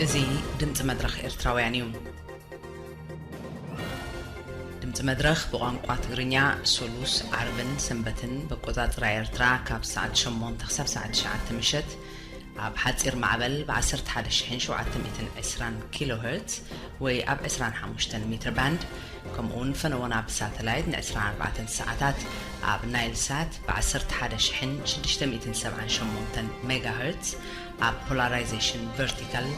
እዚ ድምፂ መድረኽ ኤርትራውያን እዩ። ድምፂ መድረኽ ብቋንቋ ትግርኛ ሶሉስ፣ ዓርብን ሰንበትን በቆፃፅራ ኤርትራ ካብ ሰዓት ሸሞንተ ክሳብ ሰዓት ትሽዓተ ምሸት ኣብ ሓፂር ማዕበል ብ ዓሰርተ ሓደ ሺሕን ሸውዓተ ሚእትን ዕስራን ኪሎ ሄርትዝ ወይ ኣብ ዕስራን ሓሙሽተን ሜትር ባንድ፣ ከምኡውን ፈነወና ብሳተላይት ን ዕስራን ኣርባዕተን ሰዓታት ኣብ ናይል ሳት ብ ዓሰርተ ሓደ ሺሕን ሽዱሽተ ሚእትን ሰብዓን ሸሞንተን ሜጋ ሄርትዝ ኣብ ፖላራይዜሽን ቨርቲካል፣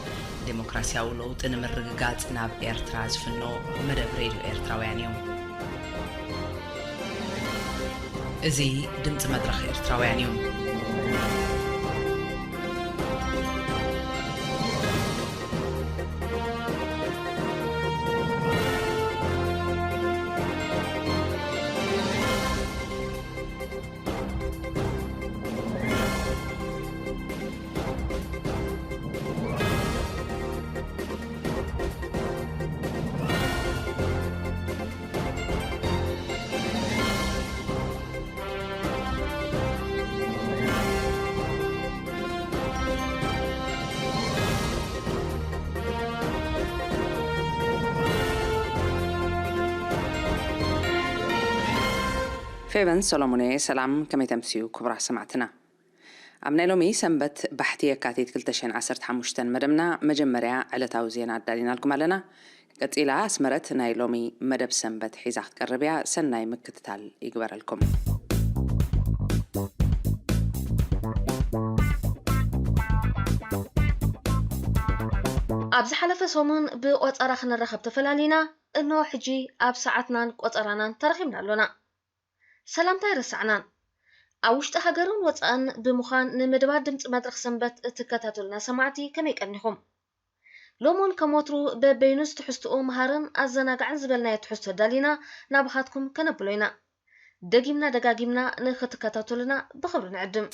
ዴሞክራሲያዊ ለውጢ ንምርግጋጽ ናብ ኤርትራ ዝፍኖ መደብ ሬድዮ ኤርትራውያን እዩ። እዚ ድምጺ መድረኽ ኤርትራውያን እዩ። ፌቨን ሰሎሞን እየ። ሰላም፣ ከመይ ተምስዩ ክቡራት ሰማዕትና? ኣብ ናይ ሎሚ ሰንበት ባሕቲ የካቲት ክልተ ሽሕን ዓሰርተ ሓሙሽተን መደብና መጀመርያ ዕለታዊ ዜና ኣዳሊናልኩም ኣለና። ቀጺላ ኣስመረት ናይ ሎሚ መደብ ሰንበት ሒዛ ክትቀርብ እያ። ሰናይ ምክትታል ይግበረልኩም። ኣብ ዝሓለፈ ሰሙን ብቆጸራ ክንራኸብ ተፈላሊና፣ እንሆ ሕጂ ኣብ ሰዓትናን ቆጸራናን ተራኺብና ኣሎና። ሰላምታ ኣይረሳዕናን። ኣብ ውሽጢ ሃገርን ወጻእን ብምዃን ንመደባት ድምጺ መድረኽ ሰንበት እትከታተሉና ሰማዕቲ ከመይ ቀኒኹም? ሎሚ እውን ከም ወትሩ በበይኑ ትሕዝትኡ መሃርን ኣዘናጋዕን ዝበልናዮ ትሕዝቶ ኣዳሊና ናባኻትኩም ከነብሎ ኢና። ደጊምና ደጋጊምና ንኽትከታተሉና ብኽብሪ ንዕድም።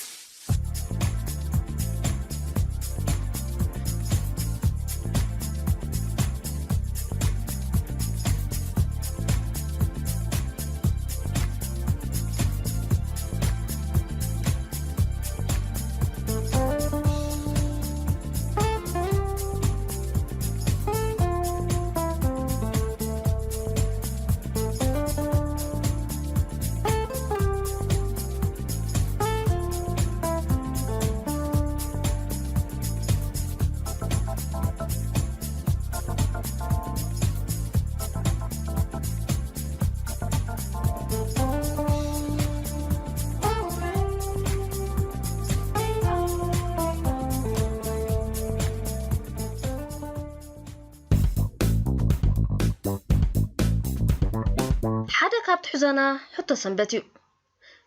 ሓደ ካብ ትሕዞና ሕቶ ሰንበት እዩ።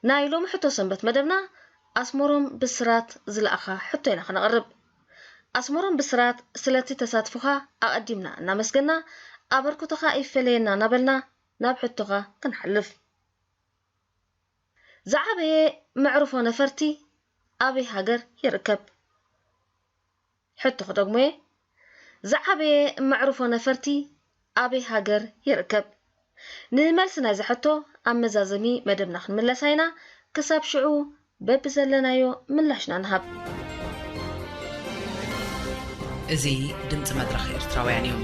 ናይ ሎሚ ሕቶ ሰንበት መደብና ኣስመሮም ብስራት ዝለኣኻ ሕቶ ኢና ክነቕርብ። ኣስመሮም ብስራት፣ ስለቲ ተሳትፎኻ ኣቐዲምና እናመስገና፣ ኣበርክቶኻ ይፈለየና እናበልና ናብ ሕቶኻ ክንሓልፍ። ዝዓበየ መዕርፎ ነፈርቲ ኣበይ ሃገር ይርከብ? ሕቶ ክደግሞ እየ። ዝዓበየ መዕርፎ ነፈርቲ ኣበይ ሃገር ይርከብ? ንመልሲ ናይዛ ሕቶ ኣብ መዛዘሚ መደብና ክንምለሳ ኢና። ክሳብ ሽዑ በብዘለናዮ ምላሽና ንሃብ። እዚ ድምጺ መድረኽ ኤርትራውያን እዩ።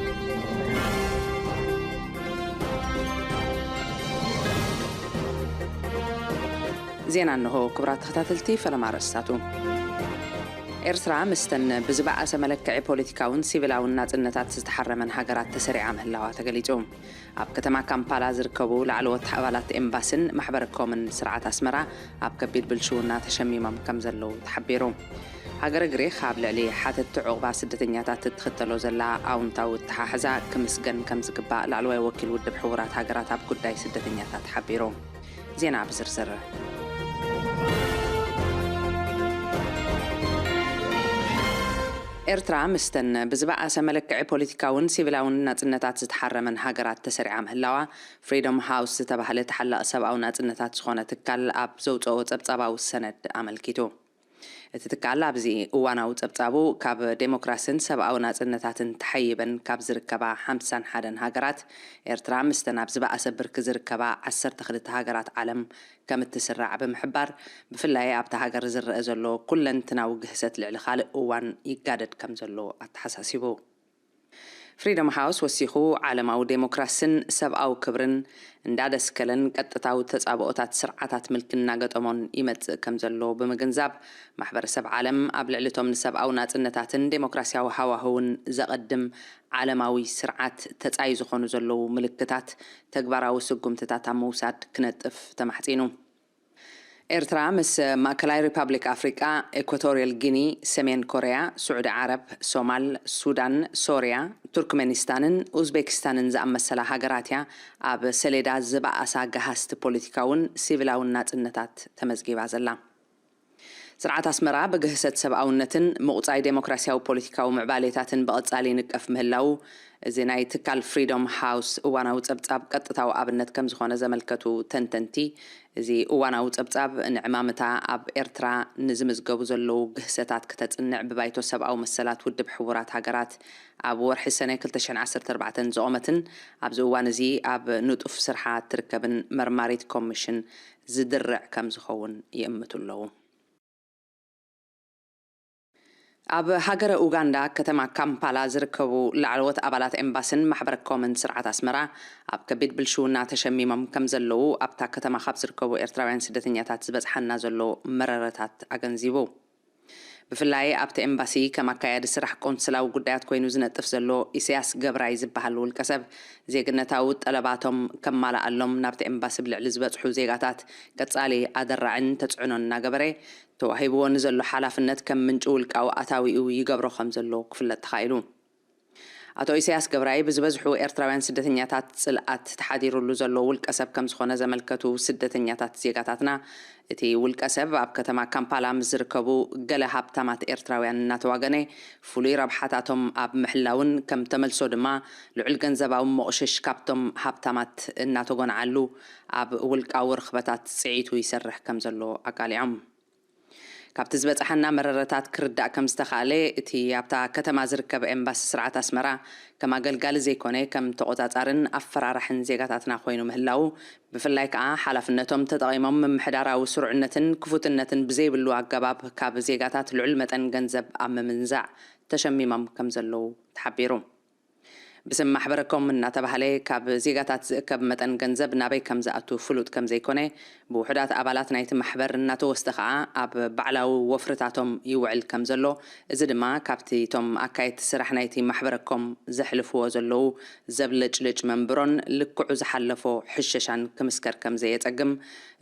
ዜና እንሆ፣ ክቡራት ተኸታተልቲ፣ ፈለማ ኣርእስታቱ። ኤርትራ ምስተን ብዝበኣሰ መለክዒ ፖለቲካውን ሲቪላውን ናጽነታት ዝተሓረመን ሃገራት ተሰሪዓ ምህላዋ ተገሊጹ። ኣብ ከተማ ካምፓላ ዝርከቡ ላዕለዎት ኣባላት ኤምባስን ማሕበረ ኮምን ስርዓት ኣስመራ ኣብ ከቢድ ብልሽውና ተሸሚሞም ከም ዘለዉ ተሓቢሩ። ሃገረ ግሪኽ ኣብ ልዕሊ ሓተትቲ ዑቕባ ስደተኛታት እትኽተሎ ዘላ ኣውንታዊ ኣተሓሕዛ ክምስገን ከም ዝግባእ ላዕለዋይ ወኪል ውድብ ሕቡራት ሃገራት ኣብ ጉዳይ ስደተኛታት ሓቢሩ። ዜና ብዝርዝር። ኤርትራ ምስተን ብዝበኣሰ መለክዒ ፖለቲካውን ሲቪላውን ናጽነታት ዝተሓረመን ሃገራት ተሰሪዓ ምህላዋ ፍሪዶም ሃውስ ዝተባህለ ተሓላቒ ሰብኣዊ ናጽነታት ዝኾነ ትካል ኣብ ዘውጽኦ ጸብጻባዊ ሰነድ ኣመልኪቱ። እቲ ትካል ኣብዚ እዋናዊ ጸብጻቡ፣ ካብ ዴሞክራስን ሰብኣዊ ናጽነታትን ተሓይበን ካብ ዝርከባ ሓምሳን ሓደን ሃገራት፣ ኤርትራ ምስተን ኣብ ዝበኣሰ ብርኪ ዝርከባ ዓሰርተ ክልተ ሃገራት ዓለም ከም እትስራዕ ብምሕባር፣ ብፍላይ ኣብታ ሃገር ዝረአ ዘሎ ኩለንትናዊ ግህሰት ልዕሊ ካልእ እዋን ይጋደድ ከም ዘሎ ኣተሓሳሲቡ። ፍሪደም ሃውስ ወሲኹ፣ ዓለማዊ ዴሞክራስን ሰብኣዊ ክብርን እንዳደስከለን ቀጥታዊ ተጻብኦታት ስርዓታት ምልኪ እናገጠሞን ይመጽእ ከም ዘሎ ብምግንዛብ፣ ማሕበረሰብ ዓለም ኣብ ልዕሊ እቶም ንሰብኣዊ ናጽነታትን ዴሞክራስያዊ ሃዋህውን ዘቐድም ዓለማዊ ስርዓት ተጻይ ዝኾኑ ዘለዉ ምልክታት ተግባራዊ ስጉምትታት ኣብ ምውሳድ ክነጥፍ ተማሕጺኑ። ኤርትራ ምስ ማእከላይ ሪፓብሊክ ኣፍሪቃ፣ ኤኳቶርያል ጊኒ፣ ሰሜን ኮርያ፣ ስዑዲ ዓረብ፣ ሶማል፣ ሱዳን፣ ሶርያ፣ ቱርክመኒስታንን ኡዝቤኪስታንን ዝኣመሰላ ሃገራት እያ ኣብ ሰሌዳ ዝበኣሳ ገሃስቲ ፖለቲካውን ሲቪላውን ናጽነታት ተመዝጊባ ዘላ። ስርዓት ኣስመራ ብግህሰት ሰብኣውነትን ምቑጻይ ዴሞክራስያዊ ፖለቲካዊ ምዕባሌታትን ብቐጻሊ ይንቀፍ ምህላዉ፣ እዚ ናይ ትካል ፍሪዶም ሃውስ እዋናዊ ጸብጻብ ቀጥታዊ ኣብነት ከም ዝኾነ ዘመልከቱ ተንተንቲ፣ እዚ እዋናዊ ጸብጻብ ንዕማምታ ኣብ ኤርትራ ንዝምዝገቡ ዘለዉ ግህሰታት ክተጽንዕ ብባይቶ ሰብኣዊ መሰላት ውድብ ሕቡራት ሃገራት ኣብ ወርሒ ሰነ ክልተ ሽሕን ዓሰርተ ኣርባዕተን ዝቖመትን ኣብዚ እዋን እዚ ኣብ ንጡፍ ስርሓ እትርከብን መርማሪት ኮሚሽን ዝድርዕ ከም ዝኸውን ይእምቱ ኣለዉ። ኣብ ሃገረ ኡጋንዳ ከተማ ካምፓላ ዝርከቡ ላዕለዎት ኣባላት ኤምባስን ማሕበረ ኮምን ስርዓት ኣስመራ ኣብ ከቢድ ብልሽውና ተሸሚሞም ከም ዘለዉ ኣብታ ከተማ ካብ ዝርከቡ ኤርትራውያን ስደተኛታት ዝበጽሓና ዘሎ መረረታት ኣገንዚቡ። ብፍላይ ኣብቲ ኤምባሲ ከም ኣካያዲ ስራሕ ቆንስላዊ ጉዳያት ኮይኑ ዝነጥፍ ዘሎ ኢሳያስ ገብራይ ዝበሃል ውልቀ ሰብ፣ ዜግነታዊ ጠለባቶም ከማልኣሎም ናብቲ ኤምባሲ ብልዕሊ ዝበጽሑ ዜጋታት ቀጻሊ ኣደራዕን ተጽዕኖን እናገበረ፣ ተዋሂብዎ ንዘሎ ሓላፍነት ከም ምንጪ ውልቃዊ ኣታዊኡ ይገብሮ ከም ዘሎ ክፍለጥ ተኻኢሉ። ኣቶ ኢሳያስ ገብራይ ብዝበዝሑ ኤርትራውያን ስደተኛታት ጽልኣት ተሓዲሩሉ ዘሎ ውልቀ ሰብ ከም ዝኾነ ዘመልከቱ ስደተኛታት ዜጋታትና፣ እቲ ውልቀ ሰብ ኣብ ከተማ ካምፓላ ምስ ዝርከቡ ገለ ሃብታማት ኤርትራውያን እናተዋገነ፣ ፍሉይ ረብሓታቶም ኣብ ምሕላውን ከም ተመልሶ ድማ ልዑል ገንዘባዊ መቑሽሽ ካብቶም ሃብታማት እናተጎንዓሉ ኣብ ውልቃዊ ርኽበታት ጽዒቱ ይሰርሕ ከም ዘሎ ኣቃሊዖም። ካብቲ ዝበጽሓና መረረታት ክርዳእ ከም ዝተኻእለ፣ እቲ ኣብታ ከተማ ዝርከብ ኤምባሲ ስርዓት ኣስመራ ከም ኣገልጋሊ ዘይኮነ፣ ከም ተቖጻጻርን ኣፈራራሕን ዜጋታትና ኮይኑ ምህላዉ፣ ብፍላይ ከኣ ሓላፍነቶም ተጠቒሞም ምምሕዳራዊ ስሩዕነትን ክፉትነትን ብዘይብሉ ኣገባብ ካብ ዜጋታት ልዑል መጠን ገንዘብ ኣብ ምምንዛዕ ተሸሚሞም ከም ዘለዉ ተሓቢሩ። ብስም ማሕበረ ኮም እናተባህለ ካብ ዜጋታት ዝእከብ መጠን ገንዘብ ናበይ ከም ዝኣቱ ፍሉጥ ከም ዘይኮነ፣ ብውሑዳት ኣባላት ናይቲ ማሕበር እናተወስደ ከኣ ኣብ ባዕላዊ ወፍርታቶም ይውዕል ከም ዘሎ፣ እዚ ድማ ካብቲ እቶም ኣካየድቲ ስራሕ ናይቲ ማሕበረ ኮም ዘሕልፍዎ ዘለዉ ዘብለጭልጭ መንብሮን ልክዑ ዝሓለፎ ሕሸሻን ክምስከር ከም ዘየጸግም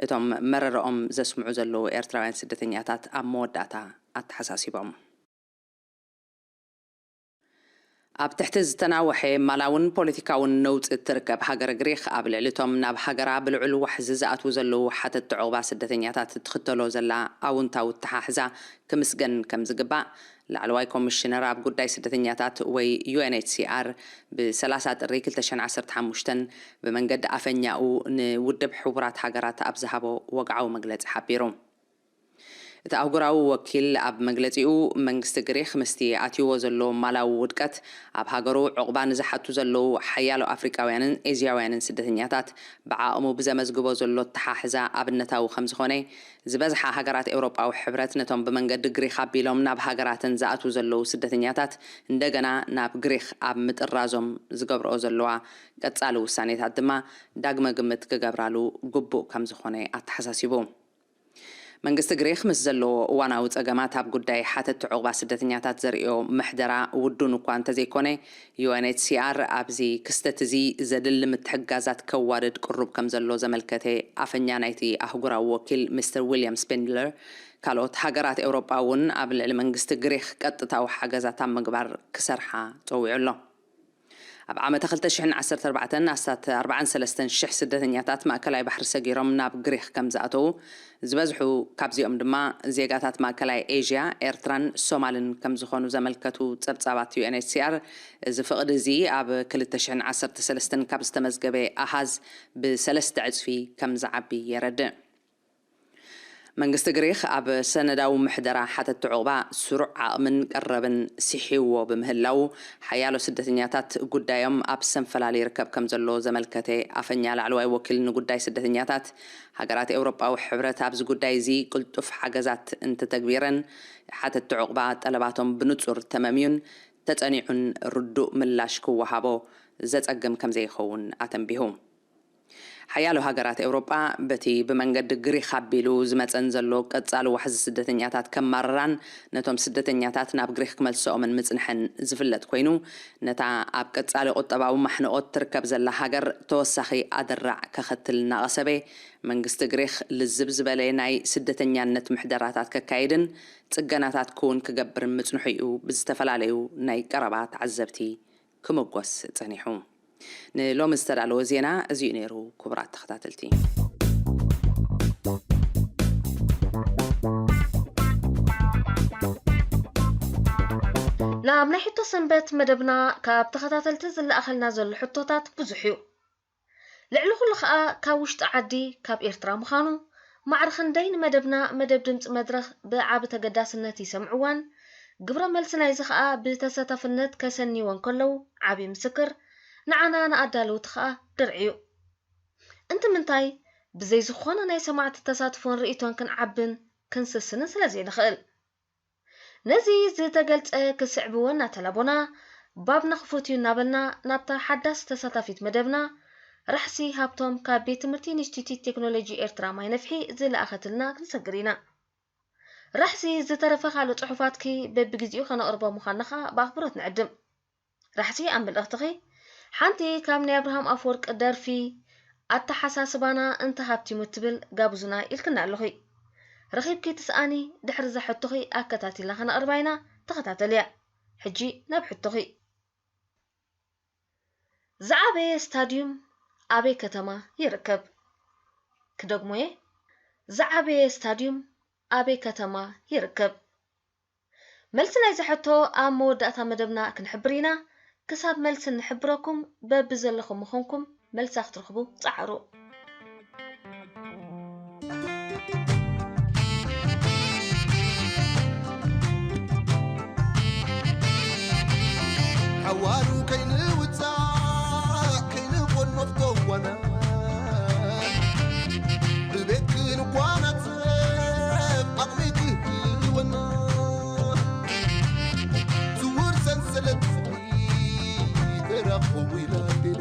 እቶም መረረኦም ዘስምዑ ዘለዉ ኤርትራውያን ስደተኛታት ኣብ መወዳእታ ኣተሓሳሲቦም። ኣብ ትሕቲ ዝተናወሐ ማላውን ፖለቲካውን ነውጺ እትርከብ ሃገረ ግሪኽ፣ ኣብ ልዕሊ እቶም ናብ ሃገራ ብልዑል ዋሕዚ ዝኣትዉ ዘለዉ ሓተትቲ ዑቕባ ስደተኛታት እትኽተሎ ዘላ ኣውንታዊ ኣተሓሕዛ ክምስገን ከም ዝግባእ፣ ላዕለዋይ ኮሚሽነር ኣብ ጉዳይ ስደተኛታት ወይ ዩ ኤን ኤች ሲ ኣር ብ ሰላሳ ጥሪ ክልተ ሽሕን ዓሰርተ ሓሙሽተን ብመንገዲ ኣፈኛኡ ንውድብ ሕቡራት ሃገራት ኣብ ዝሃቦ ወግዓዊ መግለጺ ሓቢሩ። እቲ ኣህጉራዊ ወኪል ኣብ መግለጺኡ፣ መንግስቲ ግሪኽ ምስቲ ኣትይዎ ዘሎ ማላዊ ውድቀት፣ ኣብ ሃገሩ ዑቕባ ንዝሓቱ ዘለዉ ሓያሎ ኣፍሪቃውያንን ኤዝያውያንን ስደተኛታት ብዓቕሙ ብዘመዝግቦ ዘሎ ኣተሓሕዛ ኣብነታዊ ከም ዝኾነ፣ ዝበዝሓ ሃገራት ኤውሮጳዊ ሕብረት ነቶም ብመንገዲ ግሪኽ ኣቢሎም ናብ ሃገራተን ዝኣትዉ ዘለዉ ስደተኛታት እንደገና ናብ ግሪኽ ኣብ ምጥራዞም ዝገብርኦ ዘለዋ ቀጻሊ ውሳኔታት ድማ ዳግመ ግምት ክገብራሉ ግቡእ ከም ዝኾነ ኣተሓሳሲቡ። መንግስቲ ግሪኽ ምስ ዘለዎ እዋናዊ ጸገማት ኣብ ጉዳይ ሓተትቲ ዑቕባ ስደተኛታት ዘርእዮ ምሕደራ ውዱን እኳ እንተዘይኮነ፣ ዩ ኤን ኤች ሲ ኣር ኣብዚ ክስተት እዚ ዘድሊ ምትሕግጋዛት ከዋድድ ቅሩብ ከም ዘሎ ዘመልከተ ኣፈኛ ናይቲ ኣህጉራዊ ወኪል ሚስተር ዊልያም ስፒንድለር፣ ካልኦት ሃገራት ኤውሮጳ እውን ኣብ ልዕሊ መንግስቲ ግሪኽ ቀጥታዊ ሓገዛት ኣብ ምግባር ክሰርሓ ጸዊዑ ኣሎ። ኣብ ዓመተ ክልተ ሽሕን ዓሰርተ ኣርባዕተን ኣስታት ኣርባዓን ሰለስተን ሽሕ ስደተኛታት ማእከላይ ባሕሪ ሰጊሮም ናብ ግሪኽ ከም ዝኣተዉ፣ ዝበዝሑ ካብዚኦም ድማ ዜጋታት ማእከላይ ኤዥያ፣ ኤርትራን ሶማልን ከም ዝኾኑ ዘመልከቱ ጸብጻባት ዩ ኤን ኤች ሲ ኣር፣ እዚ ፍቕዲ እዚ ኣብ ክልተ ሽሕን ዓሰርተ ሰለስተን ካብ ዝተመዝገበ ኣሃዝ ብሰለስተ ዕጽፊ ከም ዝዓቢ የረድእ። መንግስቲ ግሪኽ ኣብ ሰነዳዊ ምሕደራ ሓተቲ ዑቕባ ስሩዕ ዓቕምን ቀረብን ስሒዎ ብምህላዉ፣ ሓያሎ ስደተኛታት ጉዳዮም ኣብ ሰንፈላል ይርከብ ከም ዘሎ ዘመልከተ ኣፈኛ ላዕለዋይ ወኪል ንጉዳይ ስደተኛታት፣ ሃገራት ኤውሮጳዊ ሕብረት ኣብዚ ጉዳይ እዚ ቅልጡፍ ሓገዛት እንተተግቢረን፣ ሓተቲ ዑቕባ ጠለባቶም ብንጹር ተመምዩን ተጸኒዑን ርዱእ ምላሽ ክወሃቦ ዘጸግም ከም ዘይኸውን ኣተንቢሁ። ሓያሎ ሃገራት ኤውሮጳ በቲ ብመንገዲ ግሪኽ ኣቢሉ ዝመጸን ዘሎ ቀጻሊ ዋሕዚ ስደተኛታት ከማርራን ነቶም ስደተኛታት ናብ ግሪኽ ክመልሰኦምን ምጽንሐን ዝፍለጥ ኮይኑ፣ ነታ ኣብ ቀጻሊ ቁጠባዊ ማሕንቖት ትርከብ ዘላ ሃገር ተወሳኺ ኣደራዕ ከኸትል እናቐሰበ፣ መንግስቲ ግሪኽ ልዝብ ዝበለ ናይ ስደተኛነት ምሕደራታት ከካይድን ጽገናታት ክውን ክገብርን ምጽንሑ እዩ ብዝተፈላለዩ ናይ ቀረባ ተዓዘብቲ ክምጎስ ጸኒሑ። ንሎሚ ዝተዳለወ ዜና እዚ እዩ ነይሩ። ክቡራት ተኸታተልቲ፣ ናብ ናይ ሕቶ ሰንበት መደብና ካብ ተኸታተልቲ ዝለኣኸልና ዘሎ ሕቶታት ብዙሕ እዩ። ልዕሊ ኩሉ ከኣ ካብ ውሽጢ ዓዲ፣ ካብ ኤርትራ ምዃኑ፣ ማዕረ ክንደይ ንመደብና መደብ ድምጺ መድረኽ ብዓቢ ተገዳስነት ይሰምዕዋን፣ ግብረ መልሲ ናይዚ ከኣ ብተሳታፍነት ከሰንይወን ከለዉ ዓቢ ምስክር፣ ንዓና ንኣዳለውቲ ከኣ ድርዒ እዩ። እንት ምንታይ፣ ብዘይ ዝኾነ ናይ ሰማዕቲ ተሳትፎን ርእይቶን ክንዓብን ክንስስንን ስለ ዘይንኽእል። ነዚ ዝተገልጸ ክስዕብዎ እናተላቦና፣ ባብና ክፉት እዩ እናበልና ናብታ ሓዳስ ተሳታፊት መደብና ራሕሲ ሃብቶም ካብ ቤት ትምህርቲ ኢንስቲትዩት ቴክኖሎጂ ኤርትራ ማይ ነፍሒ ዝለኣኸትልና ክንሰግር ኢና። ራሕሲ ዝተረፈ ካልእ ጽሑፋትኪ በብግዜኡ ከነቕርቦ ምዃንና ኸኣ ብኣኽብሮት ንዕድም። ራሕሲ ኣብ መልእኽትኺ ሓንቲ ካብ ናይ ኣብርሃም ኣፈወርቂ ደርፊ ኣተሓሳስባና እንተሃብቲሙ እትብል ጋብዙና ኢልክና ኣለኺ። ረኺብኪ ትስኣኒ ድሕሪ እዛ ሕቶኺ ኣከታቲልና ከነቕርባ ኢና ተኸታተልያ። ሕጂ ናብ ሕቶኺ። ዝዓበየ ስታድዩም ኣበይ ከተማ ይርከብ? ክደግሞየ። ዝዓበየ ስታድዩም ኣበይ ከተማ ይርከብ? መልሲ ናይዚ ሕቶ ኣብ መወዳእታ መደብና ክንሕብር ኢና። ክሳብ መልሲ እንሕብረኩም በብዘለኹሞ ኾንኩም መልሳ ክትረኽቡ ጸዓሩ። ሓዋሩ ከይንውጻእ ከይንቆኖፍ ተዋና ብቤት ክንጓናጸፍ ዓቕሚ ክህልወና ስውር ሰንሰለት ፍቕሪ ተራኽቡ ኢላትና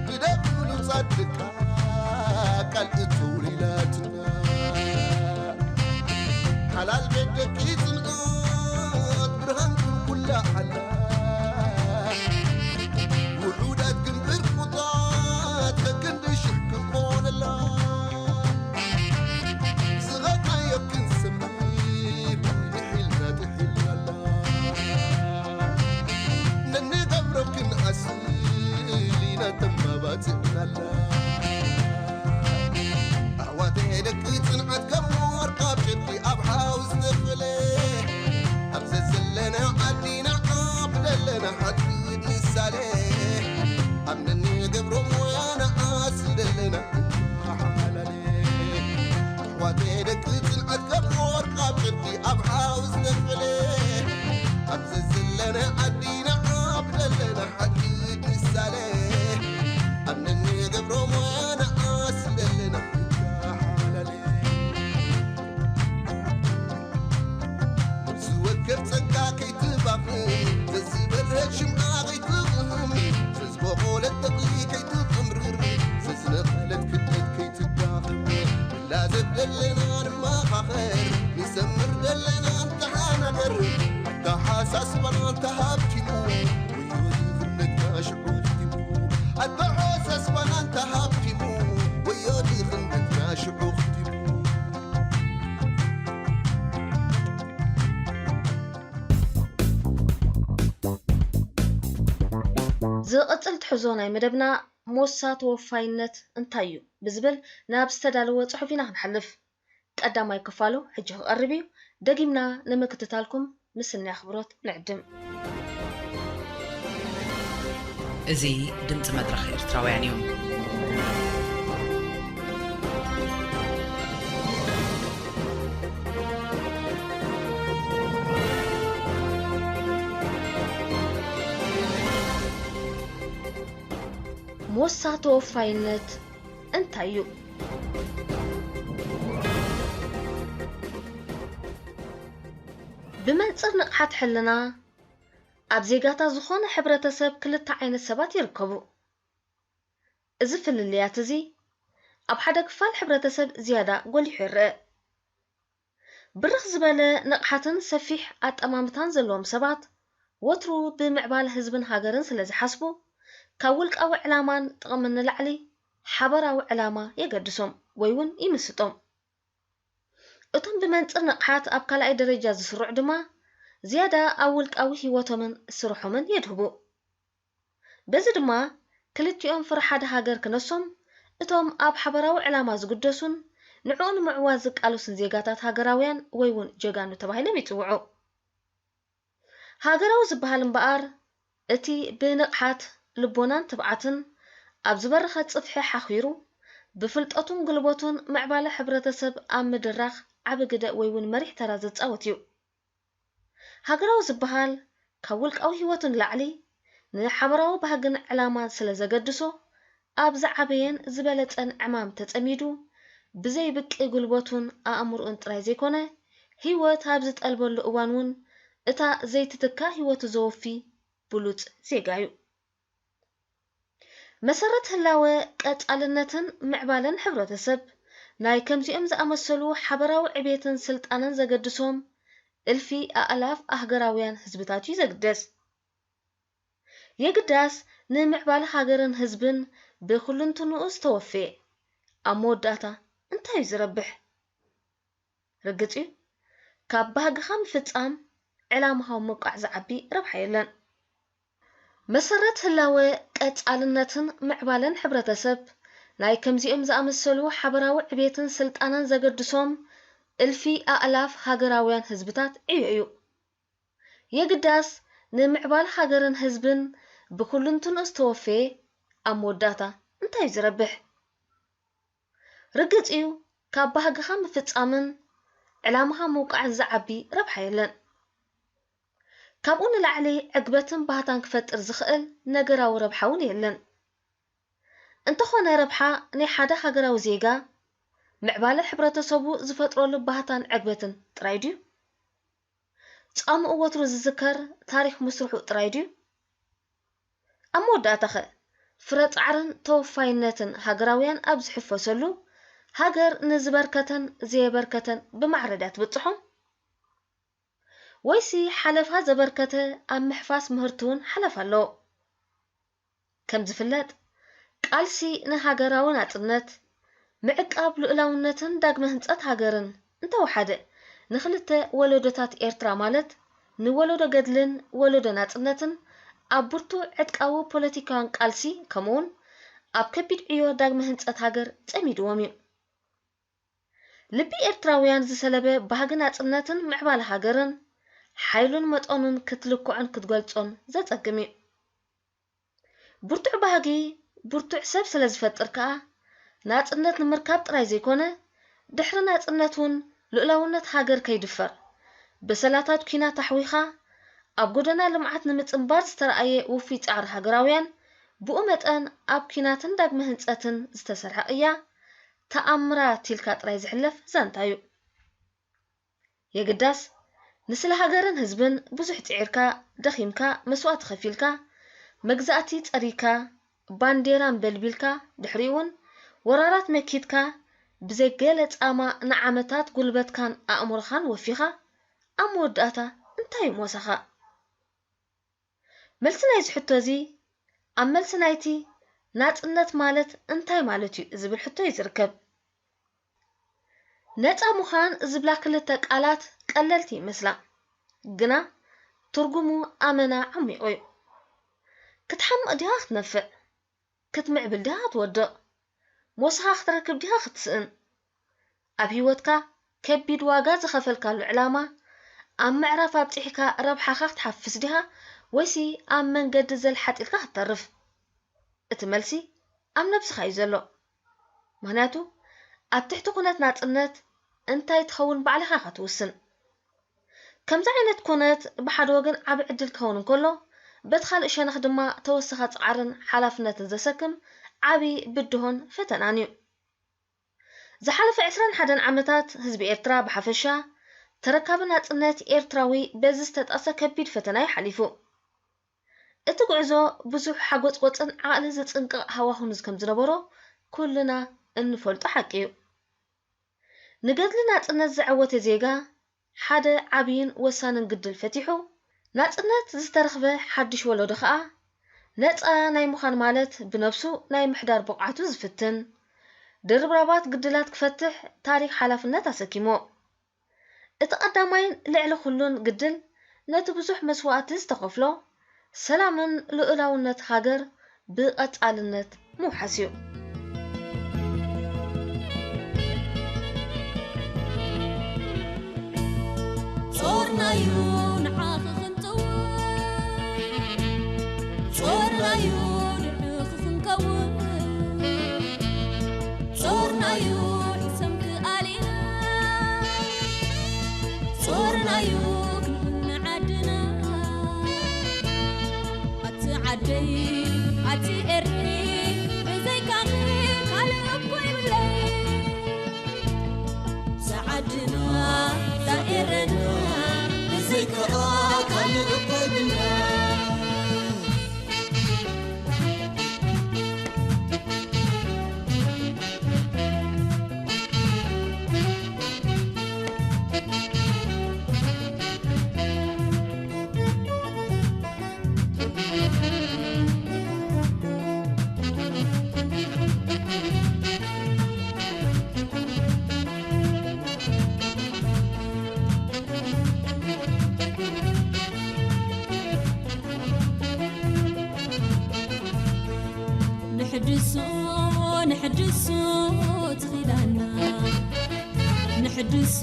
ብደብሉ ጻድቃ ቃል እትውር ኢላትና ሓላል ቤት ደቂ ጽንዓት ብርሃን ኩላ ሓላ ውሑዳት ግን ብርቁታት ከክንዲ ሽሕ ክንኮነላ ዝኸድናዮ ክንሰምር ጥሒልና ጥሒልናላ ነንገብሮ ክንኣስል ኢና ተማባጽዕናላ ኣሕዋተይ ደቂ ጽንዓት ከም ወርቂ ኣብ ጨርቂ ኣብ ሓዊ ዝተፈለ ኣብ ዘዘለና ዓዲ ንዓብ ደለና ሓድግድ ንሳለ ኣብ ነንገብሮ ሞያ ንዓስል ደለና ሓላለ ኣሕዋተይ ደቂ ጽንዓት ከም ወርቂ ኣብ ጨርቂ ኣብ ሓዊ ዝተፈለ ኣብ ዘዘለና ዓዲ ንዓብ ደለና ሓድግድ ንሳለ ኣብ ነንገብሮ ሞያ ንዓስል ደለና ሓላለ ዝወከር ጸጋ ከይትባኽን ዘዝበርህ ሽምዓ ከይትቕህም ዘዝበቖለት ተኽሊ ከይትቕምርር ዘዝነቐለት ክለት ከይትዳኽም ንላዘብ ደለና ንመኻኸር ንሰምር ደለና ንተሓናገር ኣተሓሳስባና እንተሃብቲሙ ወዮ ድኽነትና ሽዑ ኽቲሙ ኣተሓሳስባና እንተሃብቲሙ ወዮ ድኽነትና ሽዑ ኽቲሙ ዝቕጽል ትሕዞ ናይ መደብና ሞሳ ተወፋይነት እንታይ እዩ ብዝብል ናብ ዝተዳለወ ጽሑፍ ኢና ክንሓልፍ። ቀዳማይ ክፋሉ ሕጂ ክቐርብ እዩ። ደጊምና ንምክትታልኩም ምስናይ ኣኽብሮት ንዕድም። እዚ ድምፂ መድረኽ ኤርትራውያን እዩ። ሞሳ ተወፋይነት እንታይ እዩ? ብመንጽር ንቕሓት ሕልና፣ ኣብ ዜጋታት ዝኾነ ሕብረተሰብ ክልተ ዓይነት ሰባት ይርከቡ። እዚ ፍልልያት እዚ ኣብ ሓደ ክፋል ሕብረተሰብ ዝያዳ ጎሊሑ ይረአ። ብርኽ ዝበለ ንቕሓትን ሰፊሕ ኣጠማምታን ዘለዎም ሰባት ወትሩ ብምዕባለ ህዝብን ሃገርን ስለ ዝሓስቡ፣ ካብ ውልቃዊ ዕላማን ጥቕምን ንላዕሊ ሓበራዊ ዕላማ የገድሶም ወይ እውን ይምስጦም። እቶም ብመንጽር ንቕሓት ኣብ ካልኣይ ደረጃ ዝስርዑ ድማ ዝያዳ ኣብ ውልቃዊ ህይወቶምን ስርሖምን የድህቡ። በዚ ድማ ክልቲኦም ፍረ ሓደ ሃገር ክነሶም፣ እቶም ኣብ ሓበራዊ ዕላማ ዝግደሱን ንዕኡ ንምዕዋት ዝቃለሱን ዜጋታት ሃገራውያን ወይ እውን ጀጋኑ ተባሂሎም ይጽውዑ። ሃገራዊ ዝበሃል እምበኣር፣ እቲ ብንቕሓት ልቦናን ትብዓትን ኣብ ዝበረኸ ጽፍሒ ሓኺሩ፣ ብፍልጠቱን ጉልበቱን ምዕባለ ሕብረተሰብ ኣብ ምድራኽ ዓቢ ግደ ወይ እውን መሪሕ ተራ ዝጻወት እዩ። ሃገራዊ ዝበሃል ካብ ውልቃዊ ህይወቱ ንላዕሊ ንሓበራዊ ባህግን ዕላማን ስለ ዘገድሶ፣ ኣብ ዝዓበየን ዝበለጸን ዕማም ተጸሚዱ፣ ብዘይ ብቂ ጉልበቱን ኣእምሮኡን ጥራይ ዘይኮነ፣ ህይወት ኣብ ዝጠልበሉ እዋን እውን እታ ዘይትትካ ህይወቱ ዘወፊ ብሉጽ ዜጋ እዩ። መሰረት ህላወ፣ ቀጻልነትን ምዕባለን ሕብረተሰብ፣ ናይ ከምዚኦም ዝኣመሰሉ ሓበራዊ ዕቤትን ስልጣነን ዘገድሶም እልፊ ኣእላፍ ኣህገራውያን ህዝብታት እዩ ዘግደስ። የግዳስ፣ ንምዕባለ ሃገርን ህዝብን ብኹልንትንኡ ዝተወፈየ፣ ኣብ መወዳእታ እንታይ እዩ ዝረብሕ? ርግጽ እዩ፣ ካብ ባህግኻ ምፍጻም፣ ዕላማኻ ምውቃዕ ዝዓቢ ረብሓ የለን። መሰረት ህላወ፣ ቀጻልነትን ምዕባለን ሕብረተሰብ፣ ናይ ከምዚኦም ዝኣመሰሉ ሓበራዊ ዕቤትን ስልጣነን ዘገድሶም እልፊ ኣእላፍ ሃገራውያን ህዝብታት ዕዮ እዩ። የግዳስ፣ ንምዕባል ሃገርን ህዝብን ብኹልንትንኡ ዝተወፈየ፣ ኣብ መወዳእታ እንታይ እዩ ዝረብሕ? ርግጽ እዩ፣ ካብ ባህግኻ ምፍጻምን ዕላማኻ ምውቃዕን ዝዓቢ ረብሓ የለን። ካብኡ ንላዕሊ ዕግበትን ባህታን ክፈጥር ዝኽእል ነገራዊ ረብሓ እውን የለን። እንተኾነ፣ ረብሓ ናይ ሓደ ሃገራዊ ዜጋ፣ ምዕባለ ሕብረተሰቡ ዝፈጥረሉ ባህታን ዕግበትን ጥራይ ድዩ? ጻምኡ ወትሩ ዝዝከር ታሪኽ ምስርሑ ጥራይ ድዩ? ኣብ መወዳእታኸ፣ ፍረ ጻዕርን ተወፋይነትን ሃገራውያን ኣብ ዝሕፈሰሉ፣ ሃገር ንዝበርከተን ዘየበርከተን ብማዕረ ድያ ትብጽሖም? ወይሲ ሓለፋ ዘበርከተ ኣብ ምሕፋስ ምህርቲ እውን ሓለፋ ኣለዎ? ከም ዝፍለጥ፣ ቃልሲ ንሃገራዊ ናጽነት፣ ምዕቃብ ልኡላውነትን ዳግመ ህንጸት ሃገርን እንተወሓደ፣ ንኽልተ ወለዶታት ኤርትራ ማለት ንወለዶ ገድልን ወለዶ ናጽነትን ኣብ ብርቱዕ ዕጥቃዊ ፖለቲካውን ቃልሲ፣ ከምኡውን ኣብ ከቢድ ዕዮ ዳግመ ህንጸት ሃገር ጸሚድዎም እዩ። ልቢ ኤርትራውያን ዝሰለበ ባህጊ ናጽነትን ምዕባለ ሃገርን፣ ሓይሉን መጠኑን ክትልክዖን ክትገልጾን ዘጸግም እዩ። ብርቱዕ ባህጊ፣ ብርቱዕ ሰብ ስለ ዝፈጥር ከኣ፣ ናጽነት ንምርካብ ጥራይ ዘይኮነ፣ ድሕሪ ናጽነት እውን ልኡላውነት ሃገር ከይድፈር፣ በሰላታት ኲናት ኣሕዊኻ፣ ኣብ ጎደና ልምዓት ንምጽንባር ዝተራእየ ውፉይ ጻዕሪ ሃገራውያን፣ ብኡ መጠን ኣብ ኲናትን ዳግመ ህንጸትን ዝተሰርሐ ቅያ፣ ተኣምራት ኢልካ ጥራይ ዝሕለፍ ዛንታ እዩ። የግዳስ፣ ንስለ ሃገርን ህዝብን ብዙሕ ጽዒርካ፣ ደኺምካ፣ መስዋእቲ ከፊልካ፣ መግዛእቲ ጸሪግካ፣ ባንዴራ ኣንበልቢልካ፣ ድሕሪኡ እውን ወራራት መኪትካ፣ ብዘይ ገለ ጻማ ንዓመታት ጉልበትካን ኣእምሮኻን ወፊኻ፣ ኣብ መወዳእታ እንታይ እዩ ሞሳኻ? መልሲ ናይዚ ሕቶ እዚ፣ ኣብ መልሲ ናይቲ ናጽነት ማለት እንታይ ማለት እዩ ዝብል ሕቶ እዩ ዝርከብ። ነጻ ምዃን ዝብላ ክልተ ቃላት ቀለልቲ ይመስላ፣ ግና ትርጉሙ ኣመና ዓሚቑ እዩ። ክትሓምቕ ዲኻ ክትነፍዕ? ክትምዕብል ዲኻ ክትወድቕ? ሞሳኻ ክትረክብ ዲኻ ክትስእን? ኣብ ህይወትካ ከቢድ ዋጋ ዝኸፈልካሉ ዕላማ ኣብ ምዕራፍ ኣብጺሕካ ረብሓኻ ክትሓፍስ ዲኻ ወይሲ ኣብ መንገዲ ዘልሓጢልካ ክትተርፍ? እቲ መልሲ ኣብ ነብስኻ እዩ ዘሎ። ምኽንያቱ ኣብ ትሕቲ ኩነት ናጽነት እንታይ ትኸውን ባዕልኻ ኢኻ ትውስን። ከምዚ ዓይነት ኩነት ብሓደ ወገን ዓቢ ዕድል ክኸውን እንከሎ፣ በቲ ካልእ ሸነኽ ድማ ተወሳኺ ጻዕርን ሓላፍነትን ዘሰክም ዓቢ ብድሆን ፈተናን እዩ። ዝሓለፈ ዕስራን ሓደን ዓመታት ህዝቢ ኤርትራ ብሓፈሻ፣ ተረካቢ ናጽነት ኤርትራዊ በዚ ዝተጠቕሰ ከቢድ ፈተና እዩ ሓሊፉ። እቲ ጉዕዞ ብዙሕ ሓጎጽጎጽን ዓቕሊ ዝጽንቅቕ ሃዋሁን ከም ዝነበሮ ኩልና እንፈልጦ ሓቂ እዩ። ንገድሊ ናጽነት ዘዐወተ ዜጋ ሓደ ዓብይን ወሳንን ግድል ፈቲሑ፣ ናጽነት ዝተረኽበ ሓድሽ ወለዶ ኸኣ ነጻ ናይ ምዃን ማለት ብነብሱ ናይ ምሕዳር ብቕዓቱ ዝፍትን ድርብራባት ግድላት ክፈትሕ ታሪኽ ሓላፍነት ኣሰኪሞ። እቲ ቀዳማይን ልዕሊ ኩሉን ግድል ነቲ ብዙሕ መስዋእቲ ዝተኸፍሎ ሰላምን ልኡላውነት ሃገር ብቐጻልነት ምውሓስ እዩ። ጾርናዩ ንዓኺ ክንጽውዕ፣ ጾርናዩ ንዕኺ ክንከውን፣ ጾርናዩ ሕሰምኪ ኣሊና፣ ጾርናዩ ክንሕነ ዓድና። ኣቲ ዓደይ ኣቲ ኤርትሪ ብዘይካኺ ካልእ እኮ ይብለይ። ዛዓድና ዛኤረና ብዘይካኣ ካልእ እኮ ይብልና። ንሕድሶ ንሕድሶ ትኺዳና። ንሕድሶ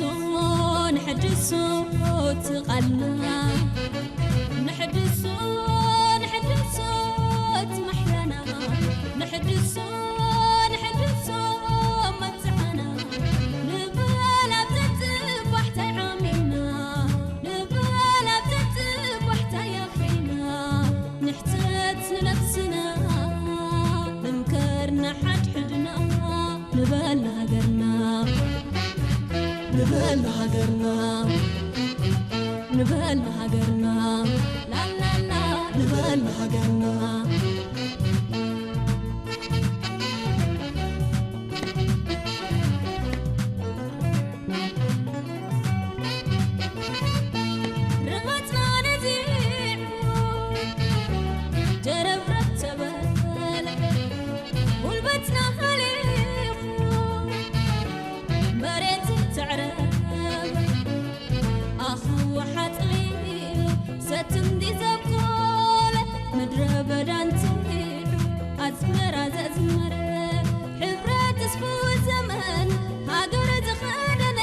ንሕድሶ ትቓልና። ንሕድሶ ንሕድሶ ትማሕያና። ንሕድሶ ንሕድሶ መብጽዓና። ንበል ኣብ ዘጽባሕ ታይ ዓሚና። ንበል ኣብ ዘጽባሕ ታይ ኣፍሪና። ንሕተት ንነብስና። ንምከር ንሓድሕድና። ንበል ንሃገርና። ንበል ንሃገርና። ንበል ንሃገርና። ላላላ። ንበል ንሃገርና። ርመጽና ነዚዑ ጀረብረብ ተበለ። ጉልበትና ሃሊኹ መሬት ተዕረበ። ኣኽውሕ ኣጥሊሉ ሰቲ እንዲ ዘብቆለ። ምድረ በዳ እንቲዑ ኣዝመራ ዘዝመረ። ሕብረት ተስፍኡ ዘመን ሃገር ዝኸደነ።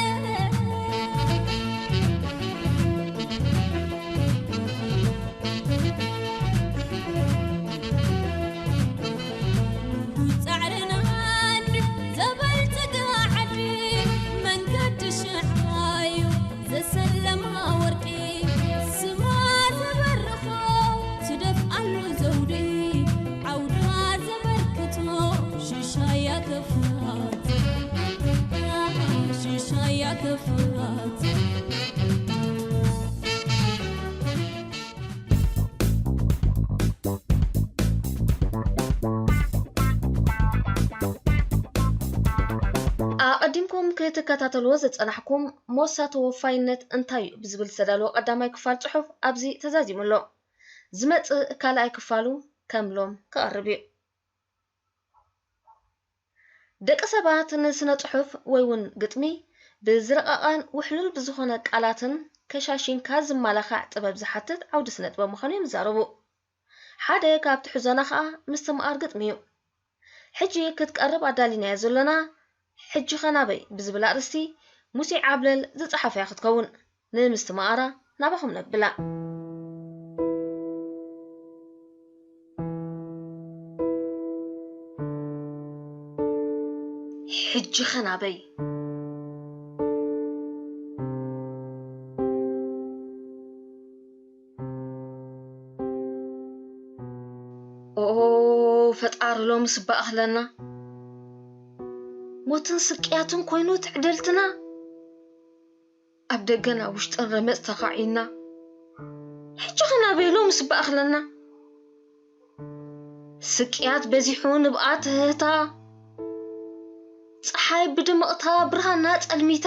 ጻዕርና እንዲ ዘበልጽጋ ዓዲ መንገዲ ሽሓዩ ዘሰለማ ወርቂ ስማ ዘበርኾ ትደፍኣሉ ዘውዲ ዓውዳ ዘበርክቶ ሽሻያ ከፍላት ሽሻያ ከፍላት። ኣቐዲምኩም ክትከታተልዎ ዝጸናሕኩም ሞሳ ተወፋይነት እንታይ እዩ ብዝብል ዝተዳለወ ቀዳማይ ክፋል ጽሑፍ ኣብዚ ተዛዚሙ ኣሎ። ዝመጽእ ካልኣይ ክፋሉ ከም ሎም ክቐርብ እዩ። ደቂ ሰባት ንስነ ጽሑፍ ወይ እውን ግጥሚ ብዝረቐቐን ውሕሉል ብዝኾነ ቃላትን ከሻሺንካ ዝማላኻዕ ጥበብ ዝሓትት ዓውዲ ስነ ጥበብ ምዃኑ እዮም ዝዛረቡ። ሓደ ካብ ትሕዞና ኸኣ ምስትምቓር ግጥሚ እዩ። ሕጂ ክትቀርብ ኣዳሊናያ ዘሎና ሕጂ ኸ ናበይ ብዝብል ኣርእስቲ ሙሴ ዓብለል ዝጸሓፈያ ክትከውን ንምስትምቓራ ናባኹም ነብላ። ሕጂ ኸ ናበይ? ኦ ፈጣሪ ሎምስ ባእኽለና። ሞትን ስቅያትን ኮይኑ ትዕደልትና። ኣብ ደገን ኣብ ውሽጥን ረመጽ ተኻዒና። ሕጂ ኸ ናበይ ሎምስ ባእኽለና። ስቅያት በዚሑ ንብኣት ህህታ። ጸሓይ ብድምቕታ ብርሃና ጸልሚታ።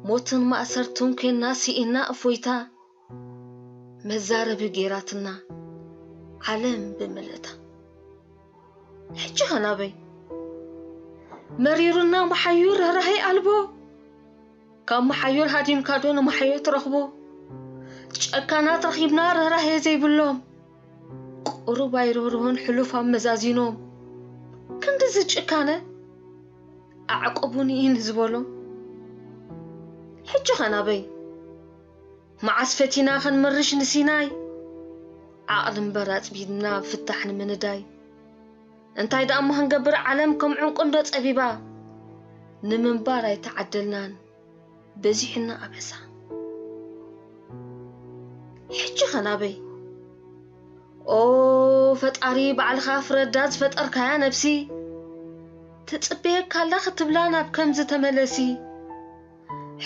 ሞትን ማእሰርትን ኮይና ስኢና እፎይታ። መዛረቢ ጌራትና ዓለም ብምልእታ። ሕጂ ኸ ናበይ? መሪሩና መሓዩ ርህራሄ ኣልቦ። ካብ መሓዩር ሃዲምካ ዶ ንመሓዮ ትረኽቦ? ጨካናት ረኺብና ርህራሄ ዘይብሎም። ቁሩብ ኣይርህርሆን ሕሉፍ ኣመዛዚኖም። ክንድዚ ጭካነ ኣዕቁቡኒ ንዝበሎ። ሕጂ ኸ ናበይ? መዓስ ፈቲና ኸንመርሽ ንሲናይ? ዓቕሊ እምበር ኣጽቢብና ፍታሕ ንምንዳይ። እንታይ ደኣ እሞ ክንገብር ዓለም ከም ዕንቁ እንዶ ጸቢባ። ንምንባር ኣይተዓደልናን በዚሑና ኣበሳ። ሕጂ ኸ ናበይ? ኦ ፈጣሪ ባዕልኻ ፍረዳ ዝፈጠርካያ ነብሲ። ትጽበየካ ኣላ ክትብላ ናብ ከምዚ ተመለሲ።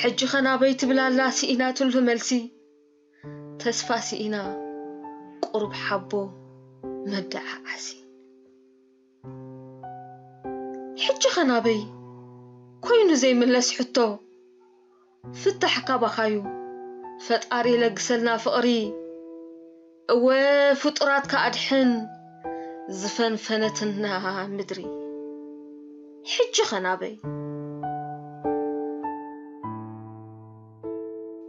ሕጂ ኸ ናበይ ትብላ ኣላ ስኢናትሉ መልሲ። ተስፋ ስኢና ቁሩብ ሓቦ መደዓዓሲ። ሕጂ ኸ ናበይ ኮይኑ ዘይምለስ ሕቶ። ፍታሕ ካባኻዩ ፈጣሪ ለግሰልና ፍቕሪ። እወ ፍጡራትካ ኣድሕን ዝፈንፈነትና ምድሪ። ሕጂ ኸ ናበይ?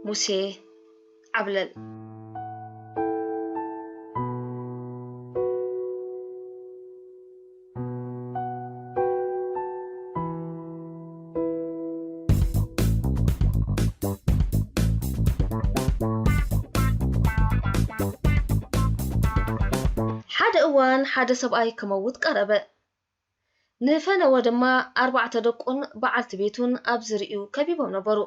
ሙሴ ዓብለል። ሓደ እዋን ሓደ ሰብኣይ ክመውት ቀረበ። ንፈነወ ድማ ኣርባዕተ ደቁን በዓልቲ ቤቱን ኣብ ዝርይኡ ከቢቦም ነበሩ።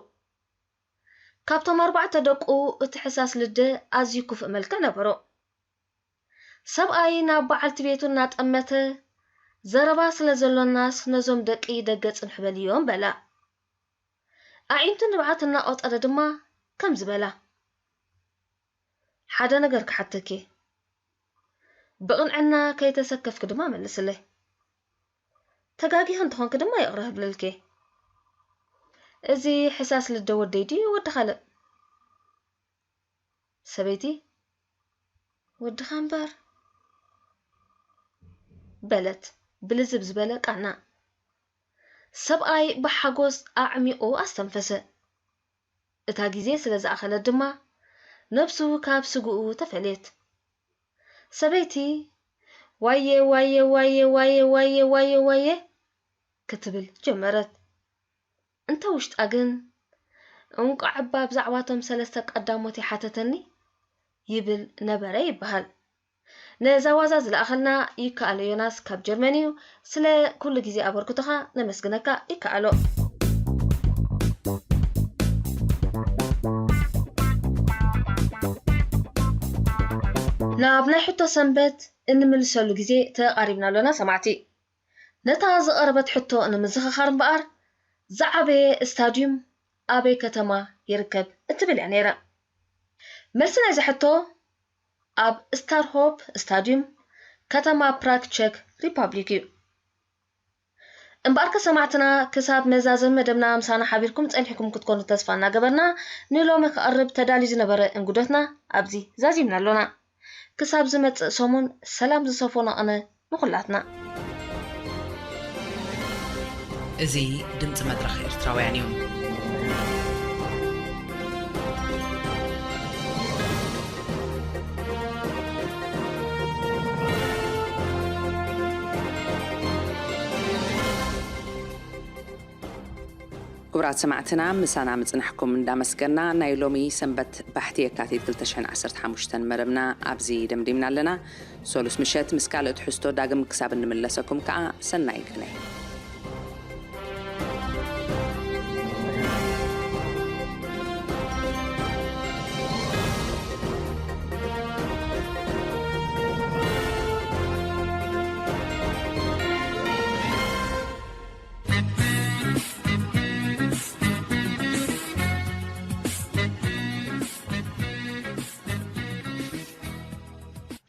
ካብቶም ኣርባዕተ ደቁ እቲ ሕሳስ ልደ ኣዝዩ ክፉእ መልክዕ ነበሮ። ሰብኣይ ናብ በዓልቲ ቤቱ እናጠመተ፣ "ዘረባ ስለ ዘሎናስ ነዞም ደቂ ደገ ጽንሑ በልዮም" በላ። ኣዒንቱ ንብዓት እናቖጸረ ድማ ከምዚ በላ፣ "ሓደ ነገር ክሓተኪ፣ ብቕንዕና ከይተሰከፍኪ ድማ መልስለይ። ተጋጊኺ እንተኾንኪ ድማ ይቕረ ክብለልኪ። እዚ ሕሳስ ልደ ወደይ ድዩ ወዲ ካልእ?" ሰበይቲ፣ "ወድኻ እምበር" በለት ብልዝብ ዝበለ ቃና። ሰብኣይ ብሓጎስ ኣዕሚቑ ኣስተንፈሰ። እታ ግዜ ስለ ዝኣኸለት ድማ ነብሱ ካብ ስግኡ ተፈልየት። ሰበይቲ፣ "ዋየ ዋየ ዋየ ዋየ ዋየ ዋየ ዋየ" ክትብል ጀመረት። እንተ ውሽጣ ግን፣ "እንቋዕ እባ ብዛዕባቶም ሰለስተ ቀዳሞት ይሓተተኒ" ይብል ነበረ ይበሃል። ነዛ ዋዛ ዝለኣኸልና ይከኣሎ ዮናስ ካብ ጀርመን እዩ። ስለ ኩሉ ግዜ ኣበርክቶኻ ነመስግነካ። ይከኣሎ። ናብ ናይ ሕቶ ሰንበት እንምልሰሉ ግዜ ተቓሪብና ኣሎና ሰማዕቲ። ነታ ዝቐረበት ሕቶ ንምዝኽኻር እምበኣር፣ ዝዓበየ ስታድዩም ኣበይ ከተማ ይርከብ እትብል እያ ነይራ። መልሲ ናይዛ ሕቶ፣ ኣብ ስታርሆፕ ስታድዩም፣ ከተማ ፕራግ፣ ቸክ ሪፓብሊክ እዩ። እምበኣርከ ሰማዕትና፣ ክሳብ መዛዘም መደብና ምሳና ሓቢርኩም ጸኒሕኩም ክትኮኑ ተስፋ እናገበርና፣ ንሎሚ ክቐርብ ተዳልዩ ዝነበረ እንግዶትና ኣብዚ ዛዚምና ኣሎና። ክሳብ ዝመጽእ ሰሙን ሰላም ዝሰፈኖ ቅነ ንኹላትና። እዚ ድምጺ መድረኽ ኤርትራውያን እዩ። ክቡራት ሰማዕትና፣ ምሳና ምጽናሕኩም እንዳመስገና፣ ናይ ሎሚ ሰንበት ባሕቲ የካቲት ክልተ ሽሕን ዓሰርተ ሓሙሽተን መደብና ኣብዚ ደምዲምና ኣለና። ሰሉስ ምሸት ምስ ካልእ ትሕዝቶ ዳግም ክሳብ እንምለሰኩም ከኣ ሰናይ ቅነ።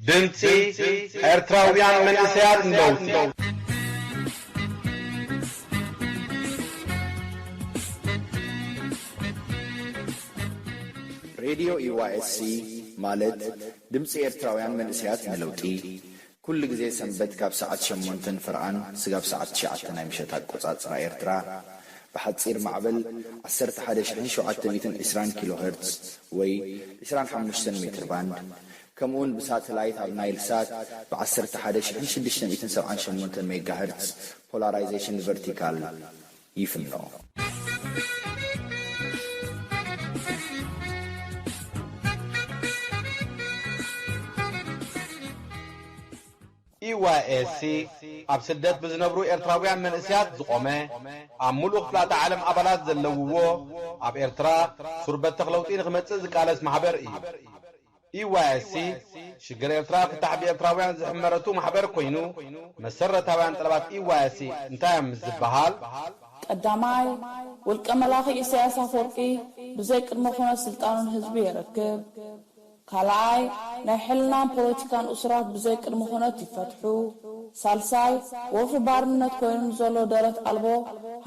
ድምጺ ኤርትራውያን መንእሰያት ንለውጢ። ሬድዮ ዩ ዋይ ኤስ ሲ ማለት ድምጺ ኤርትራውያን መንእሰያት ንለውጢ፣ ኩሉ ግዜ ሰንበት ካብ ሰዓት ሸሞንተን ፍርቓን ስጋብ ሰዓት ትሽዓተ ናይ ምሸት ኣቆጻጽራ ኤርትራ፣ ብሓጺር ማዕበል ዓሰርተ ሓደ ሽሕን ሸውዓተ ሚእትን ዕስራን ኪሎ ሄርትዝ ወይ ዕስራን ሓሙሽተን ሜትር ባንድ፣ ከምኡውን ብሳተላይት ኣብ ናይል ሳት ብ ዓሰርተ ሓደ ሽሕን ሽዱሽተ ሚእትን ሰብዓን ሸሞንተን ሜጋ ሄርትዝ ፖላራይዜሽን ቨርቲካል ይፍኖ። ዩ ዋይ ኤስ ሲ ኣብ ስደት ብዝነብሩ ኤርትራውያን መንእሰያት ዝቖመ፣ ኣብ ምሉእ ክፍላተ ዓለም ኣባላት ዘለውዎ፣ ኣብ ኤርትራ ሱር በተኽ ለውጢ ንኽመጽእ ዝቃለስ ማሕበር እዩ። ዩ ዋይ ኤስ ሲ ሽግር ኤርትራ ፍታሕ ብኤርትራውያን ዝሕመረቱ ማሕበር ኮይኑ፣ መሰረታውያን ጠለባት ዩ ዋይ ኤስ ሲ እንታይ እዮም ምስ ዝበሃል፣ ቀዳማይ፣ ውልቀ መላኺ ኢሳያስ ኣፈወርቂ ብዘይ ቅድመ ኩነት ስልጣኑ ንህዝቢ የረክብ። ካልኣይ፣ ናይ ሕልናን ፖለቲካን እሱራት ብዘይ ቅድመ ኩነት ይፈትሑ። ሳልሳይ፣ ወፍሪ ባርነት ኮይኑ ንዘሎ ደረት ኣልቦ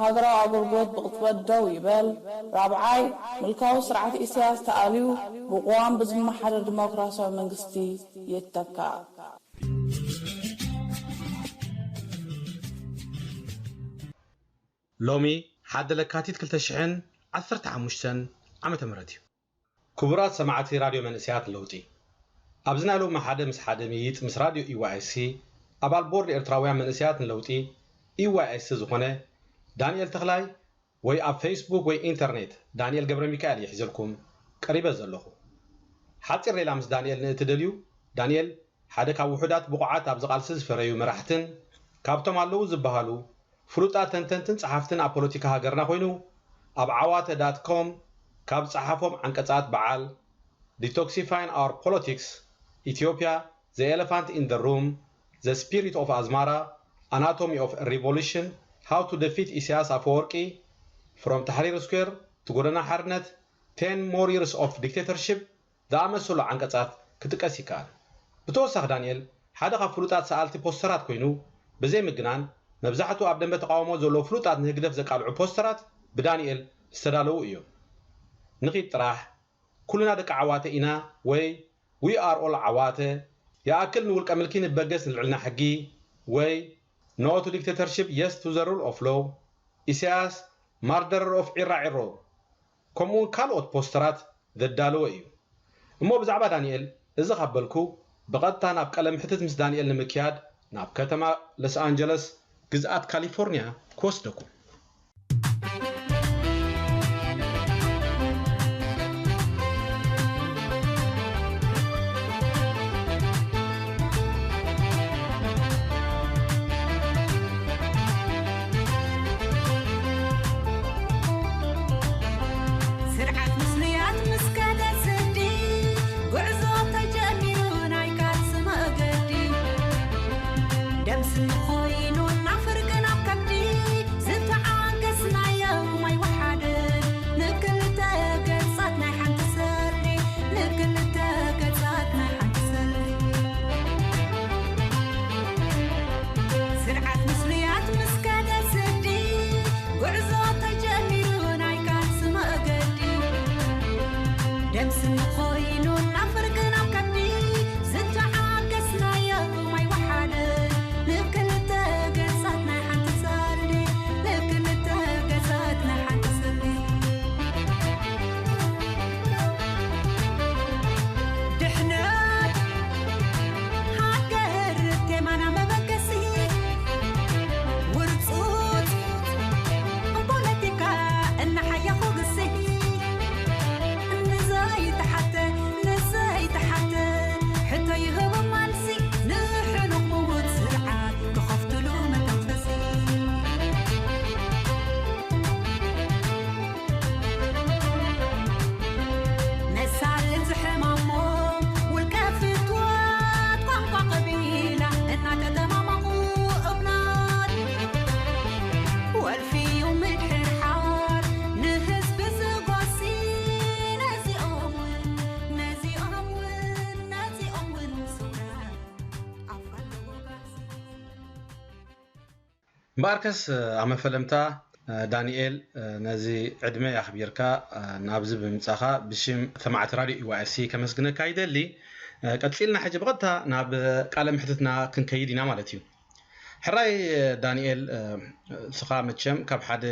ሃገራዊ ኣገልግሎት ብቕጽበት ደው ይበል። ራብዓይ፣ ምልካዊ ስርዓት ኢሳያስ ተኣልዩ ብቅዋም ብዝመሓደር ዲሞክራሲያዊ መንግስቲ ይተካእ። ሎሚ ሓደ ለካቲት ክልተ ሽሕን ዓሰርተ ሓሙሽተን ዓመተ ምህረት እዩ። ክቡራት ሰማዕቲ ራድዮ መንእሰያት ንለውጢ፣ ኣብዚ ናይ ሎሚ ሓደ ምስ ሓደ ምይይጥ ምስ ራድዮ ኢ ዋይ ኤስ ሲ ኣባል ቦርድ ኤርትራውያን መንእሰያት ንለውጢ ኢ ዋይ ኤስ ሲ ዝኾነ ዳንኤል ተኽላይ ወይ ኣብ ፌስቡክ ወይ ኢንተርኔት ዳንኤል ገብረሚካኤል እየ ሒዘልኩም ቀሪበ ዘለኹ። ሓጺር ሌላ ምስ ዳንኤል ንእትደልዩ፣ ዳንኤል ሓደ ካብ ውሑዳት ብቑዓት ኣብዚ ቃልሲ ዝፈረዩ መራሕትን ካብቶም ኣለዉ ዝበሃሉ ፍሉጣት ተንተንትን ጸሓፍትን ኣብ ፖለቲካ ሃገርና ኮይኑ፣ ኣብ ዓዋተ ዳት ኮም ካብ ዝጸሓፎም ዓንቀጻት በዓል Detoxifying Our Politics, Ethiopia, The Elephant in the Room, The Spirit of Asmara, Anatomy of a Revolution, How to Defeat Isaias Afwerki, From Tahrir Square to ጎደና ሓርነት፣ Ten More Years of Dictatorship ዝኣመሰሉ ዓንቀጻት ክጥቀስ ይከኣል። ብተወሳኺ ዳንኤል ሓደ ካብ ፍሉጣት ሰኣልቲ ፖስተራት ኮይኑ፣ ብዘይ ምግናን መብዛሕትኡ ኣብ ደንበ ተቓውሞ ዘለዉ ፍሉጣት ንህግደፍ ዘቃልዑ ፖስተራት ብዳንኤል ዝተዳለዉ እዮም። ንኺድ ጥራሕ፣ ኩልና ደቂ ዓዋተ ኢና ወይ We are all ዓዋተ፣ ይኣክል ንውልቀ ምልኪ ንበገስ ንልዕልና ሕጊ ወይ No to Dictatorship Yes to the Rule of Law፣ ኢሳያስ Murderer of ዒራዒሮ ከምኡውን ካልኦት ፖስተራት ዘዳለወ እዩ። እሞ ብዛዕባ ዳንኤል እዚ ካብ በልኩ ብቐጥታ ናብ ቀለ ምሕትት ምስ ዳንኤል ንምክያድ ናብ ከተማ ለስ ኣንጀለስ ግዝኣት ካሊፎርኒያ ክወስደኩም። እምበኣርከስ ኣብ መፈለምታ ዳንኤል፣ ነዚ ዕድመ ኣኽቢርካ ናብዚ ብምምጻኻ ብሽም ሰማዕቲ ራድዮ ኢዋኤስሲ ከመስግነካ ይደሊ። ቀጺልና ሕጂ ብቐጥታ ናብ ቃለ ምሕትትና ክንከይድ ኢና ማለት እዩ። ሕራይ ዳንኤል፣ እስኻ መቸም ካብ ሓደ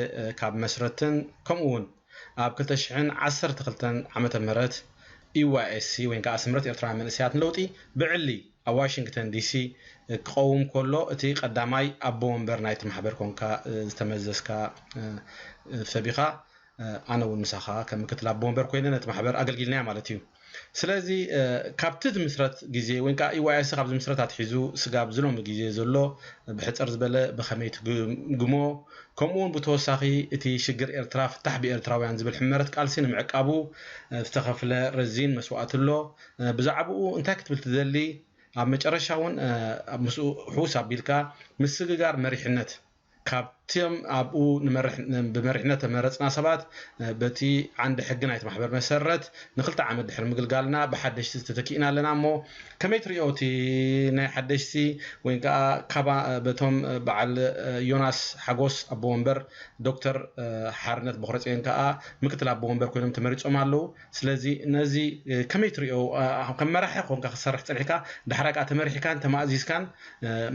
ካብ መስረትን ከምኡ እውን ኣብ ክልተ ሽሕን ዓሰርተ ክልተን ዓመተ ምህረት ኢዋኤስሲ ወይ ከዓ ስምረት ኤርትራውያን መንእሰያት ንለውጢ ብዕሊ ኣብ ዋሽንግተን ዲሲ ክቐውም ከሎ እቲ ቀዳማይ ኣቦ ወንበር ናይቲ ማሕበር ኮንካ ዝተመዘዝካ ሰብ ኢኻ። ኣነ እውን ምሳኻ ከም ምክትል ኣቦ ወንበር ኮይነ ነቲ ማሕበር ኣገልጊልናዮ ማለት እዩ። ስለዚ ካብቲ ዝምስረት ግዜ ወይ ከዓ ኢዋኤስ ካብ ዝምስረት ኣትሒዙ ስጋብ ዝሎሚ ግዜ ዘሎ ብሕፅር ዝበለ ብኸመይ ትግምግሞ፣ ከምኡ እውን ብተወሳኺ እቲ ሽግር ኤርትራ ፍታሕ ብኤርትራውያን ዝብል ሕመረት ቃልሲ ንምዕቃቡ ዝተኸፍለ ረዚን መስዋእቲ ኣሎ። ብዛዕባኡ እንታይ ክትብል ትደሊ? ኣብ መጨረሻ እውን ምስኡ ሕውስ ኣቢልካ ምስግጋር መሪሕነት ካብቶም ኣብኡ ብመሪሕነት ተመረፅና ሰባት በቲ ዓንዲ ሕጊ ናይቲ ማሕበር መሰረት ንክልተ ዓመት ድሕሪ ምግልጋልና ብሓደሽቲ ተተኪእና ኣለና። እሞ ከመይ ትሪኦ እቲ ናይ ሓደሽቲ ወይ ከዓ ካባ በቶም በዓል ዮናስ ሓጎስ ኣቦ ወንበር ዶክተር ሓርነት ቦኽረፅዮን ከዓ ምክትል ኣቦ ወንበር ኮይኖም ተመሪፆም ኣለዉ። ስለዚ ነዚ ከመይ ትሪኦ? ከም መራሒ ኮንካ ክሰርሕ ፀኒሕካ ዳሕራ ከዓ ተመሪሕካን ተማእዚዝካን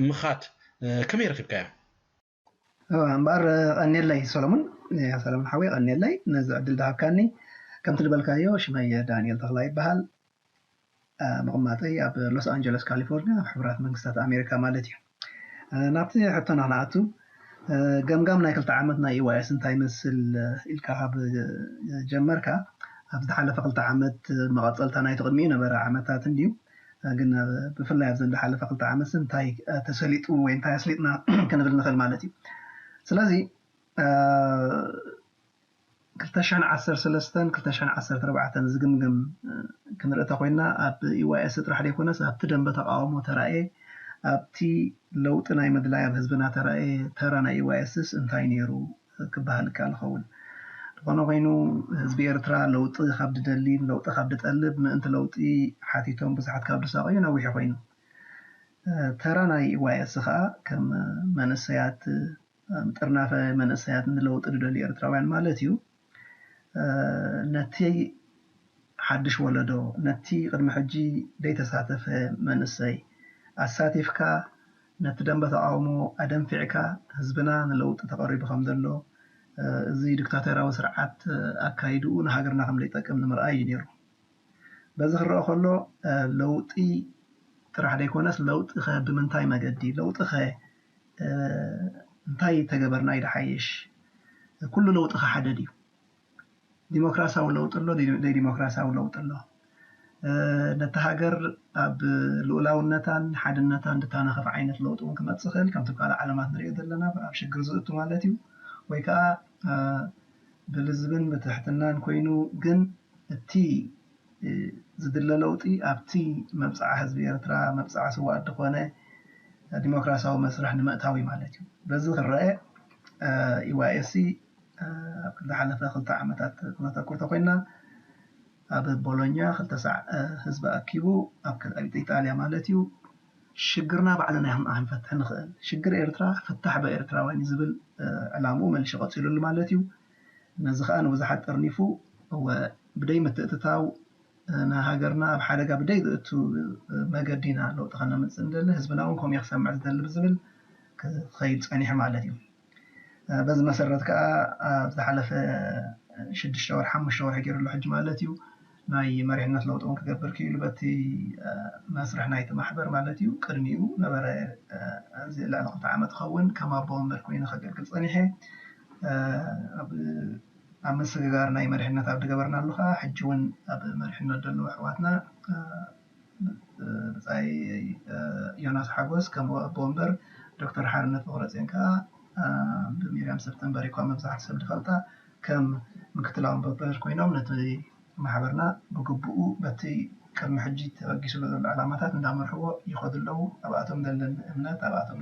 ምኻድ ከመይ ረኺብካዮ? እምበኣር ቀኒለይ ሰለሙን፣ ሰለሙን ሓወይ ቀኒለይ ነዚ ዕድል ዝሃብካኒ። ከምቲ ዝበልካዮ ሽመይ ዳንኤል ተኽላ ይበሃል። ምቕማጠይ ኣብ ሎስ ኣንጀለስ ካሊፎርኒያ ኣብ ሕቡራት መንግስታት ኣሜሪካ ማለት እዩ። ናብቲ ሕቶና ክንኣቱ፣ ገምጋም ናይ ክልተ ዓመት ናይ ኢዋኤስ እንታይ ይመስል ኢልካ ካብ ጀመርካ፣ ኣብ ዝሓለፈ ክልተ ዓመት መቐፀልታ ናይቲ ቅድሚኡ ነበረ ዓመታት እንድዩ። ግን ብፍላይ ኣብዚ ዝሓለፈ ክልተ ዓመት እንታይ ተሰሊጡ ወይ እንታይ ኣስሊጥና ክንብል ንኽእል ማለት እዩ። ስለዚ ክልተ ሽሕን ዓሰርተ ሰለስተን ክልተ ሽሕን ዓሰርተ ኣርባዕተን ዝግምግም ክንርኢ ተኮይና ኣብ ኢዋኤስ ጥራሕ ዘይኮነስ ኣብቲ ደንበ ተቃውሞ ተራእየ ኣብቲ ለውጢ ናይ ምድላይ ኣብ ህዝብና ተራእየ ተራ ናይ ኢዋኤስስ እንታይ ነይሩ ክበሃል ይከኣል ይኸውን። ዝኾነ ኮይኑ ህዝቢ ኤርትራ ለውጢ ካብ ድደሊ ለውጢ ካብ ድጠልብ ምእንቲ ለውጢ ሓቲቶም ብዙሓት ካብ ድሳቀዩ ነዊሑ ኮይኑ ተራ ናይ ኢዋኤስ ከዓ ከም መንእሰያት ጥርናፈ መንእሰያት ንለውጢ ዝደልዩ ኤርትራውያን ማለት እዩ። ነቲ ሓድሽ ወለዶ ነቲ ቅድሚ ሕጂ ዘይተሳተፈ መንእሰይ ኣሳቲፍካ ነቲ ደንበ ተቃውሞ ኣደንፊዕካ ህዝብና ንለውጢ ተቐሪቡ ከም ዘሎ እዚ ዲክታቶርያዊ ስርዓት ኣካይድኡ ንሃገርና ከም ዘይጠቅም ንምርኣይ እዩ ነይሩ። በዚ ክረአ ከሎ ለውጢ ጥራሕ ዘይኮነስ ለውጢ ከ ብምንታይ መገዲ ለውጢ ከ እንታይ ተገበርና እዩ ዝሓይሽ? ኩሉ ለውጢ ከ ሓደ ድዩ? ዲሞክራሲያዊ ለውጢ ኣሎ፣ ዘይዲሞክራሲያዊ ለውጢ ኣሎ። ነቲ ሃገር ኣብ ልኡላውነታን ሓድነታን ድታነኸፍ ዓይነት ለውጢ እውን ክመፅእ ይኽእል። ከምቲ ካልእ ዓለማት ንሪኦ ዘለና ኣብ ሽግር ዝእቱ ማለት እዩ። ወይ ከዓ ብልዝብን ብትሕትናን ኮይኑ ግን እቲ ዝድለ ለውጢ ኣብቲ መብፅዓ ህዝቢ ኤርትራ መብፅዓ ስዋእ ዝኾነ ዲሞክራሲያዊ መስርሕ ንምእታው እዩ ማለት እዩ። በዚ ክረአ ኢዋኤሲ ኣብ ዝሓለፈ ክልተ ዓመታት ክነተኩር ተኮይና ኣብ ቦሎኛ ክልተ ሳዕ ህዝቢ ኣኪቡ ኣብ ኢጣልያ ማለት እዩ ሽግርና ባዕልና ክንፈትሕ ንኽእል ሽግር ኤርትራ ፍታሕ ብኤርትራውያን ዝብል ዕላምኡ መሊሹ ቀፂሉሉ ማለት እዩ። ነዚ ከዓ ንብዙሓት ጠርኒፉ እወ ብደይ ምትእትታው ንሃገርና ኣብ ሓደጋ ብደይ ዝእቱ መገዲ ኢና ለውጢ ከነምፅእ ንደሊ ህዝብና እውን ከምኡ ክሰምዕ ዝደሊ ብዝብል ክኸይድ ፀኒሑ ማለት እዩ። በዚ መሰረት ከዓ ኣብ ዝሓለፈ ሽዱሽተ ወር ሓሙሽተ ወርሒ ገይሩ ኣሎ ሕጂ ማለት እዩ ናይ መሪሕነት ለውጢ እውን ክገብር ክኢሉ በቲ መስርሕ ናይቲ ማሕበር ማለት እዩ። ቅድሚኡ ነበረ ልዕሊ ክልተ ዓመት ክኸውን ከም ኣቦ ወንበር ኮይኑ ከገልግል ፀኒሐ ኣብ ምስግጋር ናይ መሪሕነት ኣብ ዝገበርናሉ ከዓ ሕጂ እውን ኣብ መሪሕነት ዘለዉ ኣሕዋትና ብፃይ ዮናስ ሓጎስ ከም ኣቦ ወንበር ዶክተር ሓርነት በክረፅዮን ከዓ ብሚርያም ሰፕተምበር እኳ መብዛሕቲ ሰብ ዝፈልጣ ከም ምክትላዊ ወንበር ኮይኖም ነቲ ማሕበርና ብግቡኡ በቲ ቅድሚ ሕጂ ተበጊስሉ ዘሎ ዕላማታት እንዳመርሕዎ ይኸዱ ኣለዉ። ኣብኣቶም ዘለኒ እምነት ኣብኣቶም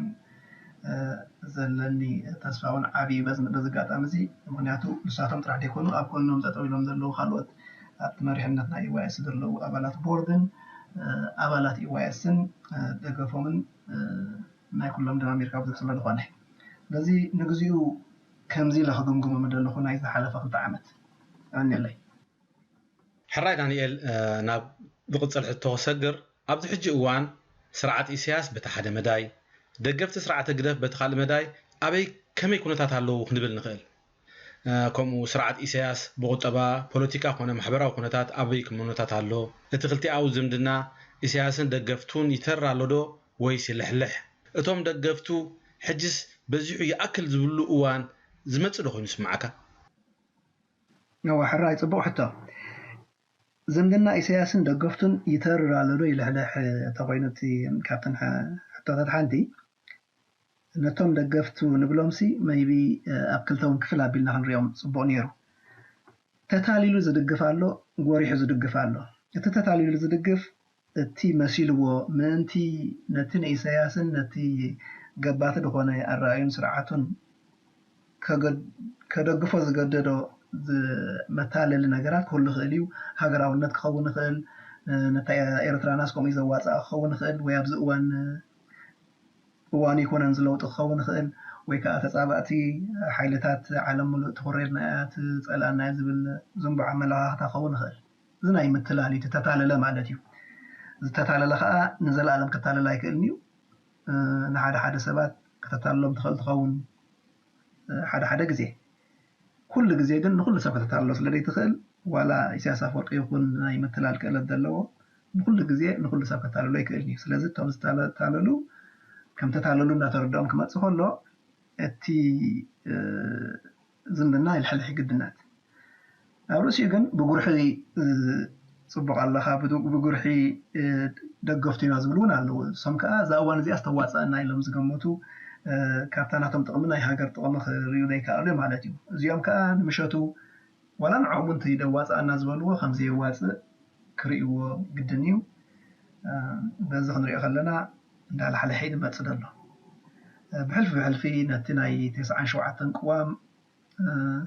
ዘለኒ ተስፋ እውን ዓብዪ በዚ ኣጋጣሚ እዚ ምክንያቱ ንሳቶም ጥራሕ ዘይኮኑ ኣብ ጎኖም ጠጠው ኢሎም ዘለዉ ካልኦት ኣብቲ መሪሕነት ናይ ኢዋኤስ ዘለዉ ኣባላት ቦርድን ኣባላት ኢዋኤስን ደገፎምን ናይ ኩሎም ድማ ኣሜሪካ ብዙሕ ስለ ዝኾነ ስለዚ ንግዚኡ ከምዚ ኢለ ክግምግሞ ምደለኹ ናይ ዝሓለፈ ክልተ ዓመት። ኣንየለይ። ሕራይ ዳንኤል፣ ናብ ዝቕጽል ሕቶ ክሰግር፣ ኣብዚ ሕጂ እዋን ስርዓት ኢሳያስ በቲ ሓደ መዳይ፣ ደገፍቲ ስርዓት ህግደፍ በቲ ካልእ መዳይ ኣበይ ከመይ ኩነታት ኣለዉ ክንብል ንኽእል? ከምኡ ስርዓት ኢሳያስ ብቁጠባ፣ ፖለቲካ ኮነ ማሕበራዊ ኩነታት ኣበይ ኩነታት ኣሎ? እቲ ክልቲኣዊ ዝምድና ኢሳያስን ደገፍቱን ይተር ኣሎ ዶ ወይስ ይልሕልሕ? እቶም ደገፍቱ ሕጅስ በዚሑ ይኣክል ዝብሉ እዋን ዝመጽእ ዶ ኮይኑ ይስምዓካ? እወ፣ ሕራይ ጽቡቕ ሕቶ። ዝምድና ኢሳያስን ደገፍቱን ይተርር ኣሎ ዶ ይልሕልሕ ተኾይኑ እቲ ካብተን ሕቶታት ሓንቲ፣ ነቶም ደገፍቱ ንብሎምሲ maybe ኣብ ክልተ እውን ክፍል ኣቢልና ክንሪኦም ጽቡቕ ነይሩ። ተታሊሉ ዝድግፍ ኣሎ፣ ጎሪሑ ዝድግፍ ኣሎ። እቲ ተታሊሉ ዝድግፍ እቲ መሲልዎ ምእንቲ ነቲ ንኢሳያስን ነቲ ገባቲ ዝኾነ ኣረኣዩን ስርዓቱን ከገድ- ከደግፎ ዝገደዶ ዝ- መታለሊ ነገራት ክህሉ ይኽእል እዩ። ሃገራውነት ክኸውን ይኽእል፣ ነታ ኤርትራናስ ከምኡ ዘዋፅኣ ክኸውን ይኽእል፣ ወይ ኣብዚ እዋን እዋን ይኮነን ዝለውጢ ክኸውን ይኽእል፣ ወይ ከዓ ተፃባእቲ ሓይልታት ዓለም ሙሉእ ትኹሬልና እያ ትፀልኣና እያ ዝብል ዝንቡዕ ኣመለኻኽታ ክኸውን ይኽእል። እዚ ናይ ምትላል እዩ፣ ተታለለ ማለት እዩ። ዝተታለለ ከዓ ንዘለኣለም ክታለል ኣይክእልን እዩ። ንሓደ ሓደ ሰባት ከተታልሎም ትኽእል ትኸውን ሓደ ሓደ ግዜ። ኩሉ ግዜ ግን ንኩሉ ሰብ ከተታልሎ ስለ ዘይትኽእል፣ ዋላ ኢሳያስ ኣፈወርቂ ይኹን ናይ ምትላል ክእለት ዘለዎ ንኩሉ ግዜ ንኩሉ ሰብ ከታልሎ ኣይክእልን እዩ። ስለዚ እቶም ዝተታለሉ ከም ተታለሉ እናተረድኦም ክመፅእ ከሎ እቲ ዝምድና ይልሕልሕ ግድነት። ኣብ ርእሲኡ ግን ብጉርሒ ጽቡቕ ኣለኻ፣ ብጉርሒ ደገፍቱ ኢና ዝብሉ እውን ኣለዉ። እሶም ከዓ እዛ እዋን እዚኣ ዝተዋፀኣና ኢሎም ዝገመቱ ካብታ ናቶም ጥቕሚ ናይ ሃገር ጥቕሚ ክርእዩ ዘይከኣሉ ማለት እዩ። እዚኦም ከዓ ንምሸቱ ዋላ ንዕኦም እውን እቲ ደዋፀኣና ዝበልዎ ከም ዘየዋፅእ ክርእይዎ ግድን እዩ። በዚ ክንሪኦ ከለና እንዳላሕለሐ እዩ ዝመፅእ ዘሎ። ብሕልፊ ብሕልፊ ነቲ ናይ ተስዓን ሸውዓተን ቅዋም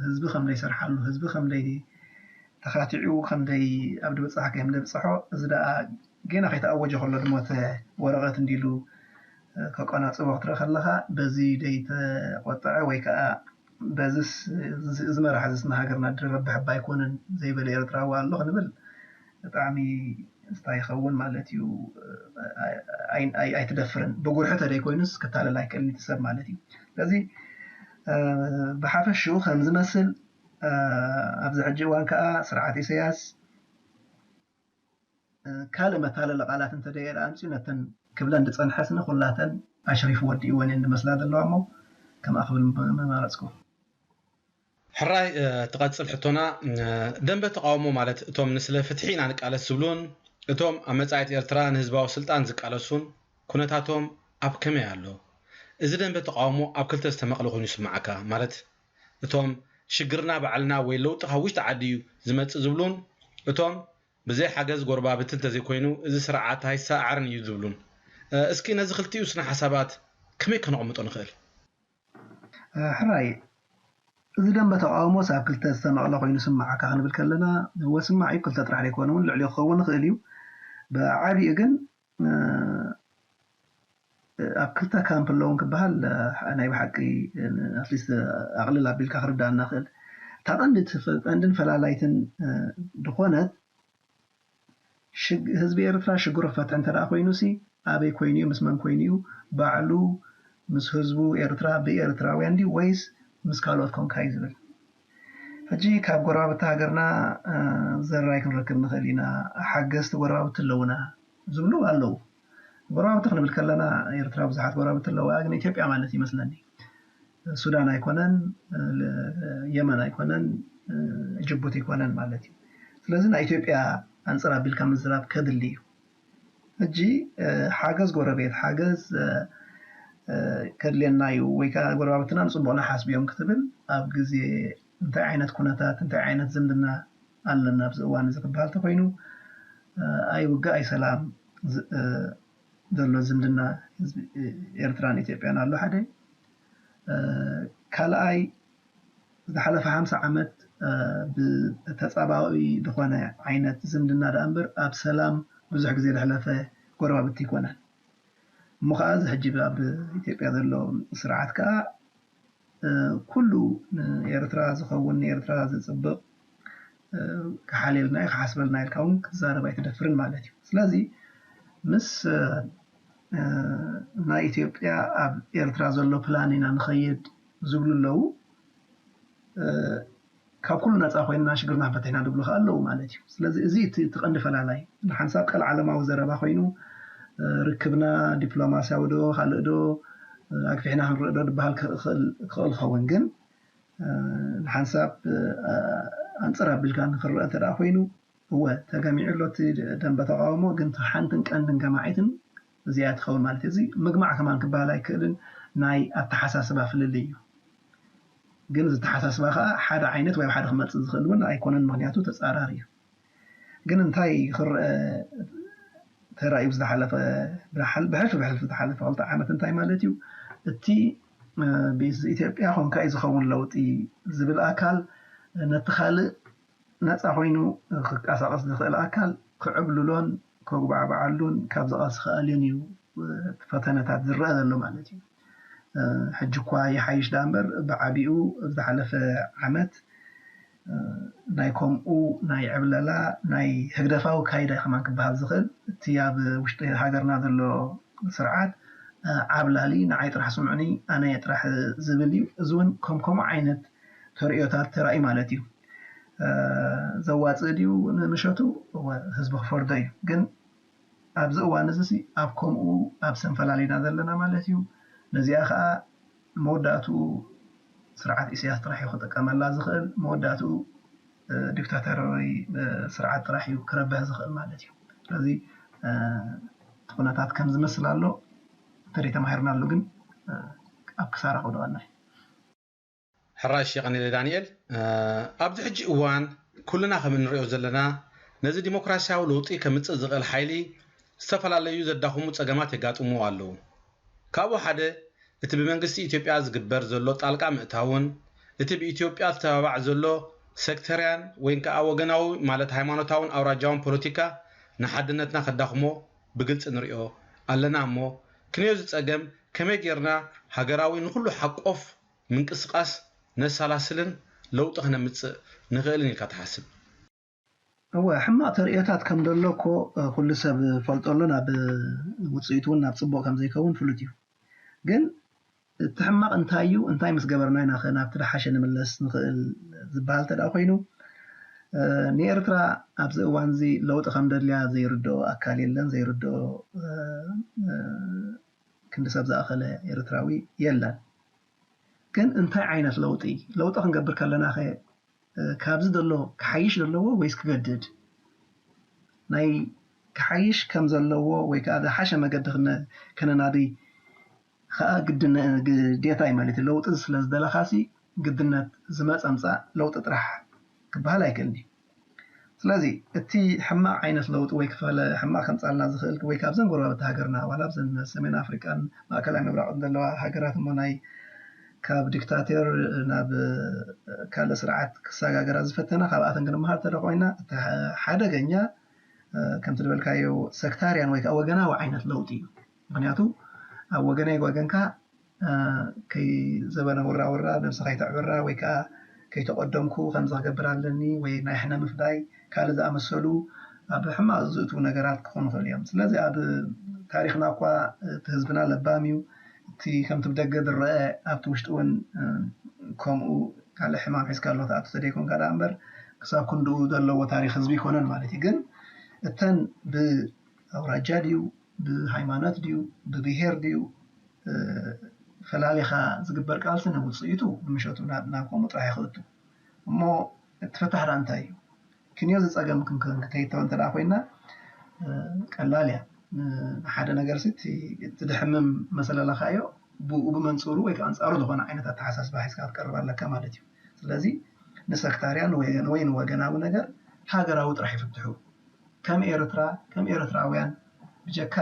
ህዝቢ ከም ዘይሰርሓሉ፣ ህዝቢ ከም ዘይተኻቲዑ፣ ከም ዘይ ኣብ ድብፃሕ ከም ዘብፅሖ፣ እዚ ደኣ ጌና ከይተኣወጀ ከሎ ድሞ እቲ ወረቐት እንዲሉ ከቆናፅቦ ክትርኢ ከለኻ፣ በዚ ዘይተቆጠዐ ወይ ከዓ በዚስ እዚ መራሒ እዚ ንሃገርና ድረብሕ እባ ኣይኮነን ዘይበለ ኤርትራዊ ኣሎ ክንብል ብጣዕሚ እንታይ ይኸውን ማለት እዩ፣ ኣይትደፍርን። ብጉርሒ ተደይኮይኑስ ክታለል ኣይክእልን እቲ ሰብ ማለት እዩ። ስለዚ ብሓፈሽኡ ከም ዝመስል ኣብዚ ሕጂ እዋን ከዓ ስርዓት ኢሳያስ ካልእ መታለሊ ቃላት እንተደየረ ኣምፅኡ ነተን ክብለን ዝፀንሐስ ንኩላተን ኣሽሪፉ ወዲእወን እየን ዝመስላ ዘለዋ እሞ ከምኣ ክብል ምመረፅኩ። ሕራይ ትቐጽል ሕቶና፣ ደንበ ተቓውሞ ማለት እቶም ንስለ ፍትሒ ኢና ንቃለስ ዝብሉን እቶም ኣብ መጻኢት ኤርትራ ንህዝባዊ ስልጣን ዝቃለሱን ኩነታቶም ኣብ ከመይ ኣሎ? እዚ ደንበ ተቓውሞ ኣብ ክልተ ዝተመቕለ ኮይኑ ይስምዓካ? ማለት እቶም ሽግርና ባዕልና ወይ ለውጢ ካብ ውሽጢ ዓዲ እዩ ዝመጽእ ዝብሉን እቶም ብዘይ ሓገዝ ጎረባብቲ እንተዘይኮይኑ እዚ ስርዓት ኣይሰዓርን እዩ ዝብሉን። እስኪ ነዚ ክልቲኡ ስነ ሓሳባት ከመይ ከነቕምጦ ንኽእል? ሕራይ እዚ ደንበ ተቃውሞስ ኣብ ክልተ ዝተመቕለ ኮይኑ ስማዓካ ክንብል ከለና፣ እወ ስማዕ እዩ፣ ክልተ ጥራሕ ዘይኮነ እውን ልዕሊኡ ክኸውን ይኽእል እዩ። ብዓቢኡ ግን ኣብ ክልተ ካምፕ ኣለውን ክበሃል ናይ ብሓቂ ኣትሊስት ኣቕልል ኣቢልካ ክርዳኣና ክእል። እታ ቀንድን ፈላላይትን ዝኾነት ህዝቢ ኤርትራ ሽግሩ ክፈትሕ እንተ ደኣ ኮይኑሲ ኣበይ ኮይኑ እዩ? ምስ መን ኮይኑ እዩ? ባዕሉ ምስ ህዝቡ ኤርትራ ብኤርትራውያን ድዩ ወይስ ምስ ካልኦት ኮንካ እዩ ዝብል። ሕጂ ካብ ጎረባብቲ ሃገርና ዘራይ ክንረክብ ንኽእል ኢና፣ ሓገዝቲ ጎረባብቲ ኣለውና ዝብሉ ኣለዉ። ጎረባብቲ ክንብል ከለና ኤርትራ ብዙሓት ጎረባብቲ ኣለዋ፣ ግን ኢትዮጵያ ማለት ይመስለኒ። ሱዳን ኣይኮነን፣ የመን ኣይኮነን፣ ጅቡቲ ኣይኮነን ማለት እዩ። ስለዚ ናይ ኢትዮጵያ ኣንፅር ኣቢልካ ምዝራብ ከድሊ እዩ። ሕጂ ሓገዝ ጎረቤት፣ ሓገዝ ከድልየና እዩ ወይ ከዓ ጎረባብትና ንፅቡቕና ሓስብዮም ክትብል ኣብ ግዜ እንታይ ዓይነት ኩነታት እንታይ ዓይነት ዝምድና ኣለና ኣብዚ እዋን እዚ ክበሃል ተኮይኑ ኣይውግእ ኣይሰላም ዘሎ ዝምድና ህዝቢ ኤርትራን ኢትዮጵያን ኣሎ ሓደ። ካልኣይ ዝሓለፈ ሓምሳ ዓመት ብተፃባዊ ዝኾነ ዓይነት ዝምድና ደኣ እምበር ኣብ ሰላም ብዙሕ ግዜ ዘሕለፈ ጎረባብቲ ኣይኮነን። እሞ ከዓ እዚ ሕጂ ኣብ ኢትዮጵያ ዘሎ ስርዓት ከዓ ኩሉ ንኤርትራ ዝኸውን ንኤርትራ ዝፅብቕ ክሓልየልና እዩ ክሓስበልና ኢልካ እውን ክትዛረብ ኣይትደፍርን ማለት እዩ። ስለዚ ምስ ናይ ኢትዮጵያ ኣብ ኤርትራ ዘሎ ፕላን ኢና ንኸይድ ዝብሉ ኣለዉ። ካብ ኩሉ ነፃ ኮይንና ሽግርና ፈቲሕና ዝብሉ ከዓ ኣለዉ ማለት እዩ። ስለዚ እዚ እቲ ቀንዲ ፈላላይ ንሓንሳብ ቀልዓለማዊ ዘረባ ኮይኑ ርክብና ዲፕሎማስያዊ ዶ ካልእ ዶ ኣግፊሕና ክንርኢ ዶ ዝበሃል ክኽእል ዝኸውን ግን ንሓንሳብ ኣንፅር ኣቢልካ ንክረአ እንተ ኮይኑ እወ ተገሚዑ ኣሎ እቲ ደንበ ተቃውሞ ግን ሓንትን ቀንድን ገማዒትን እዚኣ ትኸውን ማለት እዩ። እዚ ምግማዕ ከማን ክበሃል ኣይክእልን ናይ ኣተሓሳስባ ፍልልይ እዩ። ግን ዝተሓሳስባ ከዓ ሓደ ዓይነት ወይ ሓደ ክመፅእ ዝኽእል እውን ኣይኮነን ምክንያቱ ተፃራሪ እዩ። ግን እንታይ ክረአ ተራእዩ ዝሓለፈ ብሕልፊ ብሕልፊ ዝሓለፈ ክልተ ዓመት እንታይ ማለት እዩ እቲ ኢትዮጵያ ኮንካ እዩ ዝኸውን ለውጢ ዝብል ኣካል ነቲ ካልእ ነፃ ኮይኑ ክቀሳቀስ ዝኽእል ኣካል ክዕብልሎን ከጉባዕባዓሉን ካብ ዝቐስ ክኣልን እዩ ፈተነታት ዝረአ ዘሎ ማለት እዩ። ሕጂ እኳ ይሓይሽ ደኣ እምበር ብዓቢኡ ኣብ ዝሓለፈ ዓመት ናይ ከምኡ ናይ ዕብለላ ናይ ህግደፋዊ ካይዳ ከማን ክበሃል ዝኽእል እቲ ኣብ ውሽጢ ሃገርና ዘሎ ስርዓት ዓብላሊ ንዓይ ጥራሕ ስምዑኒ ኣነ ጥራሕ ዝብል እዩ። እዚ እውን ከም ከምኡ ዓይነት ተርእዮታት ተራእዩ ማለት እዩ። ዘዋፅእ ድዩ ንምሸቱ ህዝቢ ክፈርዶ እዩ። ግን ኣብዚ እዋን እዚ ኣብ ከምኡ ኣብ ሰንፈላሊና ዘለና ማለት እዩ። ነዚኣ ከዓ መወዳእትኡ ስርዓት ኢሳያስ ጥራሕ እዩ ክጥቀመላ ዝኽእል። መወዳእትኡ ዲክታተራዊ ስርዓት ጥራሕ እዩ ክረብሕ ዝኽእል ማለት እዩ። ስለዚ እቲ ኩነታት ከም ዝመስል ኣሎ። እንተደይ ተማሂርናሉ ግን ኣብ ክሳራ ክውድቐና እዩ። ሕራይ ሸቐኒለ ዳንኤል፣ ኣብዚ ሕጂ እዋን ኩልና ከም እንሪኦ ዘለና ነዚ ዲሞክራሲያዊ ለውጢ ከምፅእ ዝኽእል ሓይሊ ዝተፈላለዩ ዘዳኽሙ ፀገማት የጋጥምዎ ኣለዉ። ካብኡ ሓደ እቲ ብመንግስቲ ኢትዮጵያ ዝግበር ዘሎ ጣልቃ ምእታውን እቲ ብኢትዮጵያ ዝተባባዕ ዘሎ ሴክተርያን ወይ ከዓ ወገናዊ ማለት ሃይማኖታውን ኣውራጃውን ፖለቲካ ንሓድነትና ከዳኽሞ ብግልፂ ንሪኦ ኣለና እሞ ክንዮ እዚ ፀገም ከመይ ጌርና ሃገራዊ ንኩሉ ሓቆፍ ምንቅስቃስ ነሳላስልን ለውጢ ክነምፅእ ንኽእልን ኢልካ ትሓስብ? እወ ሕማቕ ተርእዮታት ከም ደሎ እኮ ኩሉ ሰብ ፈልጦ ኣሎ ናብ ውፅኢቱ እውን ናብ ፅቡቕ ከም ዘይከውን ፍሉጥ እዩ። ግን እቲ ሕማቕ እንታይ እዩ እንታይ ምስ ገበርና ኢና ከ ናብቲ ደሓሸ ንምለስ ንኽእል ዝበሃል ተደኣ ኮይኑ ንኤርትራ ኣብዚ እዋን እዚ ለውጢ ከም ደድልያ ዘይርድኦ ኣካል የለን ዘይርድኦ ክንዲ ሰብ ዝኣኸለ ኤርትራዊ የለን። ግን እንታይ ዓይነት ለውጢ ለውጢ ክንገብር ከለና ከ ካብዚ ዘሎ ክሓይሽ ዘለዎ ወይስ ክገድድ ናይ ክሓይሽ ከም ዘለዎ ወይ ከዓ ዝሓሸ መገዲ ከነናዲ ከዓ ግድን ግዴታ እዩ ማለት እዩ። ለውጢ ስለ ዝደለኻሲ ግድነት ዝመፀ ምፃእ ለውጢ ጥራሕ ክበሃል ኣይክእልን እዩ። ስለዚ እቲ ሕማቕ ዓይነት ለውጢ ወይ ክፈለ ሕማቕ ከምፃልና ዝኽእል ወይ ካብዘን ጎረባብቲ ሃገርና ዋላ ኣብዘን ሰሜን ኣፍሪቃን ማእከላይ ምብራቕን ዘለዋ ሃገራት እሞ ናይ ካብ ዲክታተር ናብ ካልእ ስርዓት ክሰጋገራ ዝፈተና ካብኣተን ክንመሃር ተደ ኮይና እቲ ሓደገኛ ከምቲ ዝበልካዮ ሰክታርያን ወይ ከዓ ወገናዊ ዓይነት ለውጢ እዩ። ምክንያቱ ኣብ ወገነይ ወገንካ ከይዘበነ ውራውራ ነብሲ ከይተዕብራ ወይ ከዓ ከይተቀደምኩ ከምዚ ክገብር ኣለኒ ወይ ናይ ሕነ ምፍዳይ ካልእ ዝኣመሰሉ ኣብ ሕማቕ ዝእትዉ ነገራት ክኾኑ ይኽእሉ እዮም። ስለዚ ኣብ ታሪኽና እኳ እቲ ህዝብና ለባም እዩ። እቲ ከምቲ ብደገ ዝረአ ኣብቲ ውሽጢ እውን ከምኡ ካልእ ሕማም ሒዝካ ኣሎ ትኣቱ ተደይኮንካ ደኣ እምበር ክሳብ ክንድኡ ዘለዎ ታሪኽ ህዝቢ ይኮነን ማለት እዩ። ግን እተን ብኣውራጃ ድዩ ብሃይማኖት ድዩ ብብሄር ድዩ ፈላሊኻ ዝግበር ቃልሲ ንውፅኢቱ ንምሸቱ ናብ ከምኡ ጥራሕ ይኽእቱ እሞ እቲ ፈታሕ ደኣ እንታይ እዩ? ክንዮ ዝፀገም ክንከይተው እንተ ኮይና ቀላል እያ። ንሓደ ነገር ሲ እቲ ድሕምም መሰለለኻዮ ብኡ ብመንፅሩ ወይ ከዓ ኣንፃሩ ዝኾነ ዓይነት ኣተሓሳስባ ሒዝካ ክትቀርብ ኣለካ ማለት እዩ። ስለዚ ንሰክታርያን ወይ ንወገናዊ ነገር ሃገራዊ ጥራሕ ይፍትሑ። ከም ኤርትራ ከም ኤርትራውያን ብጀካ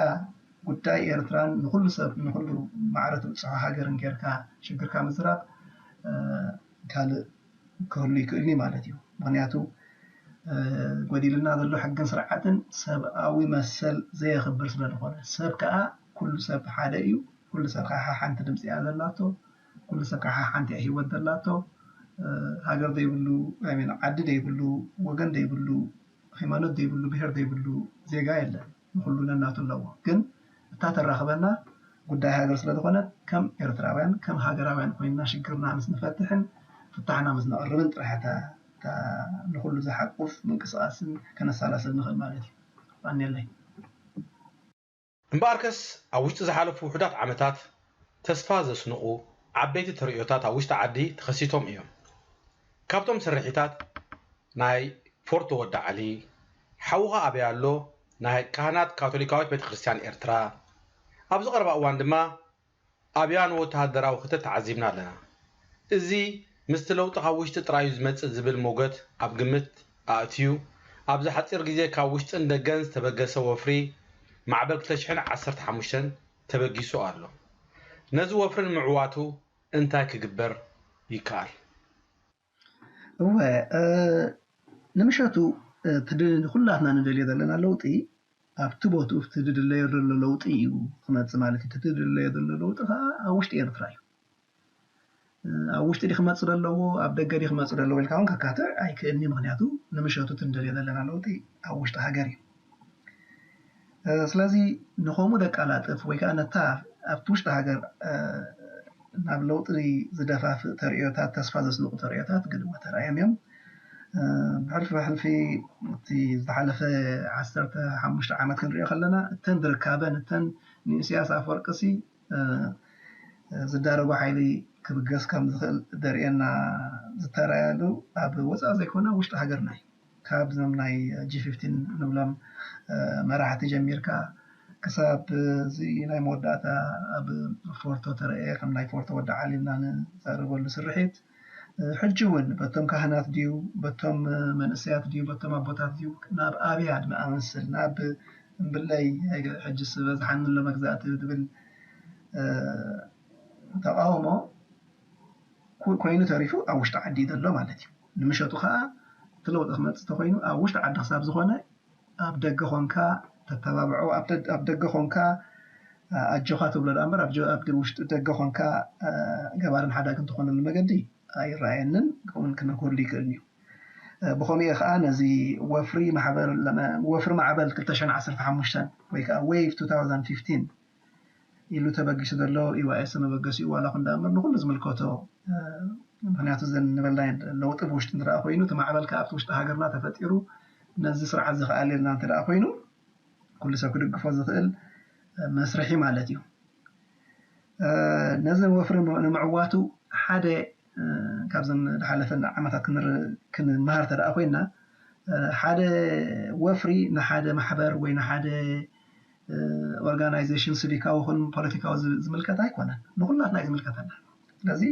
ጉዳይ ኤርትራን ንኩሉ ሰብ ንኩሉ ማዕረ ትብፅሖ ሃገርን ጌርካ ሽግርካ ምዝራብ ካልእ ክህሉ ይክእልኒ ማለት እዩ። ምክንያቱ ጎዲልና ዘሎ ሕግን ስርዓትን ሰብኣዊ መሰል ዘየኽብር ስለ ዝኾነ ሰብ ከዓ ኩሉ ሰብ ሓደ እዩ። ኩሉ ሰብ ከዓ ሓንቲ ድምፂ እያ ዘላቶ። ኩሉ ሰብ ከዓ ሓንቲ እያ ህይወት ዘላቶ። ሃገር ዘይብሉ፣ ዓዲ ዘይብሉ፣ ወገን ዘይብሉ፣ ሃይማኖት ዘይብሉ፣ ብሄር ዘይብሉ ዜጋ የለን። ንኩሉ ነናቱ ኣለዎ። ግን እታ ተራኽበና ጉዳይ ሃገር ስለዝኾነት ከም ኤርትራውያን ከም ሃገራውያን ኮይንና ሽግርና ምስ ንፈትሕን ፍታሕና ምስ ነቕርብን ጥራሕ እታ ንኩሉ ዝሓቁፍ ምንቅስቃስን ከነሳላስል ንኽእል ማለት እዩ። ኣኔለይ። እምበኣርከስ ኣብ ውሽጢ ዝሓለፉ ውሑዳት ዓመታት ተስፋ ዘስንቑ ዓበይቲ ተርእዮታት ኣብ ውሽጢ ዓዲ ተኸሲቶም እዮም። ካብቶም ስርሒታት ናይ ፎርቶ ወዲ ዓሊ፣ ሓውኻ ኣበይ ኣሎ፣ ናይ ካህናት ካቶሊካዊት ቤተ ክርስቲያን ኤርትራ፣ ኣብዚ ቀረባ እዋን ድማ ኣብያ ንወተሃደራዊ ክተት ተዓዚብና ኣለና። እዚ ምስቲ ለውጢ ካብ ውሽጢ ጥራዩ ዝመጽእ ዝብል ሞገት ኣብ ግምት ኣእትዩ፣ ኣብዚ ሓጺር ግዜ ካብ ውሽጥን ደገን ዝተበገሰ ወፍሪ ማዕበል ክልተ ሽሕን ዓሰርተ ሓሙሽተን ተበጊሱ ኣሎ። ነዚ ወፍሪ ንምዕዋቱ እንታይ ክግበር ይከኣል? እወ፣ ንምሸቱ እቲ ኩላትና ንደልዮ ዘለና ለውጢ ኣብቲ ቦትኡ እቲ ዝድለዮ ዘሎ ለውጢ እዩ ክመፅእ ማለት እዩ። እቲ ዝድለዮ ዘሎ ለውጢ ከዓ ኣብ ውሽጢ ኤርትራ እዩ። ኣብ ውሽጢ ድዩ ክመፅእ ዘለዎ ኣብ ደገ ድዩ ክመፅእ ዘለዎ ኢልካ እውን ከካትዕ ኣይክእልኒ። ምክንያቱ ንምሸቱ እቲ ንደልዮ ዘለና ለውጢ ኣብ ውሽጢ ሃገር እዩ። ስለዚ ንኸምኡ ደቃላጥፍ ወይ ከዓ ነታ ኣብቲ ውሽጢ ሃገር ናብ ለውጢ ዝደፋፍእ ተርእዮታት፣ ተስፋ ዘስንቑ ተርእዮታት ግን እወ ተራእዮም እዮም። ብሕልፊ ብሕልፊ እቲ ዝሓለፈ ዓሰርተ ሓሙሽተ ዓመት ክንሪኦ ከለና እተን ዝርካበን እተን ንኢሳያስ ኣፈወርቂ ሲ ዝዳረጎ ሓይሊ ክብገስ ከም ዝኽእል ዘርእየና ዝተራያሉ ኣብ ወፃኢ ዘይኮነ ውሽጢ ሃገርና እዩ። ካብዞም ናይ ጂ ፊፍቲን ንብሎም መራሕቲ ጀሚርካ ክሳብ እዚ ናይ መወዳእታ ኣብ ፎርቶ ተረእየ ከም ናይ ፎርቶ ወዲ ዓሊ ኢልና ንዛረበሉ ስርሒት ሕጂ እውን በቶም ካህናት ድዩ በቶም መንእሰያት ድዩ በቶም ኣቦታት ድዩ ናብ ኣብያ ድመኣመስል ናብ እምብለይ ሕጂ ዝበዝሓኒ ኣሎ መግዛእቲ ዝብል ተቃውሞ ኮይኑ ተሪፉ ኣብ ውሽጢ ዓዲ እዩ ዘሎ ማለት እዩ። ንምሸቱ ከዓ እቲ ለውጢ ክመፅእ ተኮይኑ ኣብ ውሽጢ ዓዲ ክሳብ ዝኾነ ኣብ ደገ ኮንካ ተተባብዖ፣ ኣብ ደገ ኮንካ ኣጆኻ ትብሎ ደኣ እምበር ኣብ ውሽጢ ደገ ኮንካ ገባርን ሓዳግን ትኾነሉ መገዲ ኣይረኣየንን። ከምኡን ክነግረሉ ይክእልን እዩ። ብኸምኡ ከዓ ነዚ ወፍሪ ማዕበል ወፍሪ ማዕበል ክልተ ሽሕን ዓሰርተ ሓሙሽተን ወይ ከዓ ዌቭ ቱ ታውዘንድ ፊፍቲን ኢሉ ተበጊሱ ዘሎ ኢዋኤስ መበገሲኡ ዋላ ኩን ደኣ እምበር ንኩሉ ዝምልከቶ ምክንያቱ ዘን ንበልና ለውጢ ብውሽጢ እንተደኣ ኮይኑ እቲ ማዕበል ከዓ ኣብቲ ውሽጢ ሃገርና ተፈጢሩ ነዚ ስርዓት ዝኸኣለልና እንተደኣ ኮይኑ ኩሉ ሰብ ክድግፎ ዝኽእል መስርሒ ማለት እዩ። ነዚ ወፍሪ ንምዕዋቱ ሓደ ካብዘን ዝሓለፈ ዓመታት ክንመሃር ተደኣ ኮይና ሓደ ወፍሪ ንሓደ ማሕበር ወይ ንሓደ ኦርጋናይዜሽን ስቪካዊ ይኹን ፖለቲካዊ ዝምልከት ኣይኮነን፣ ንኩላትና እዩ ዝምልከተና። ስለዚ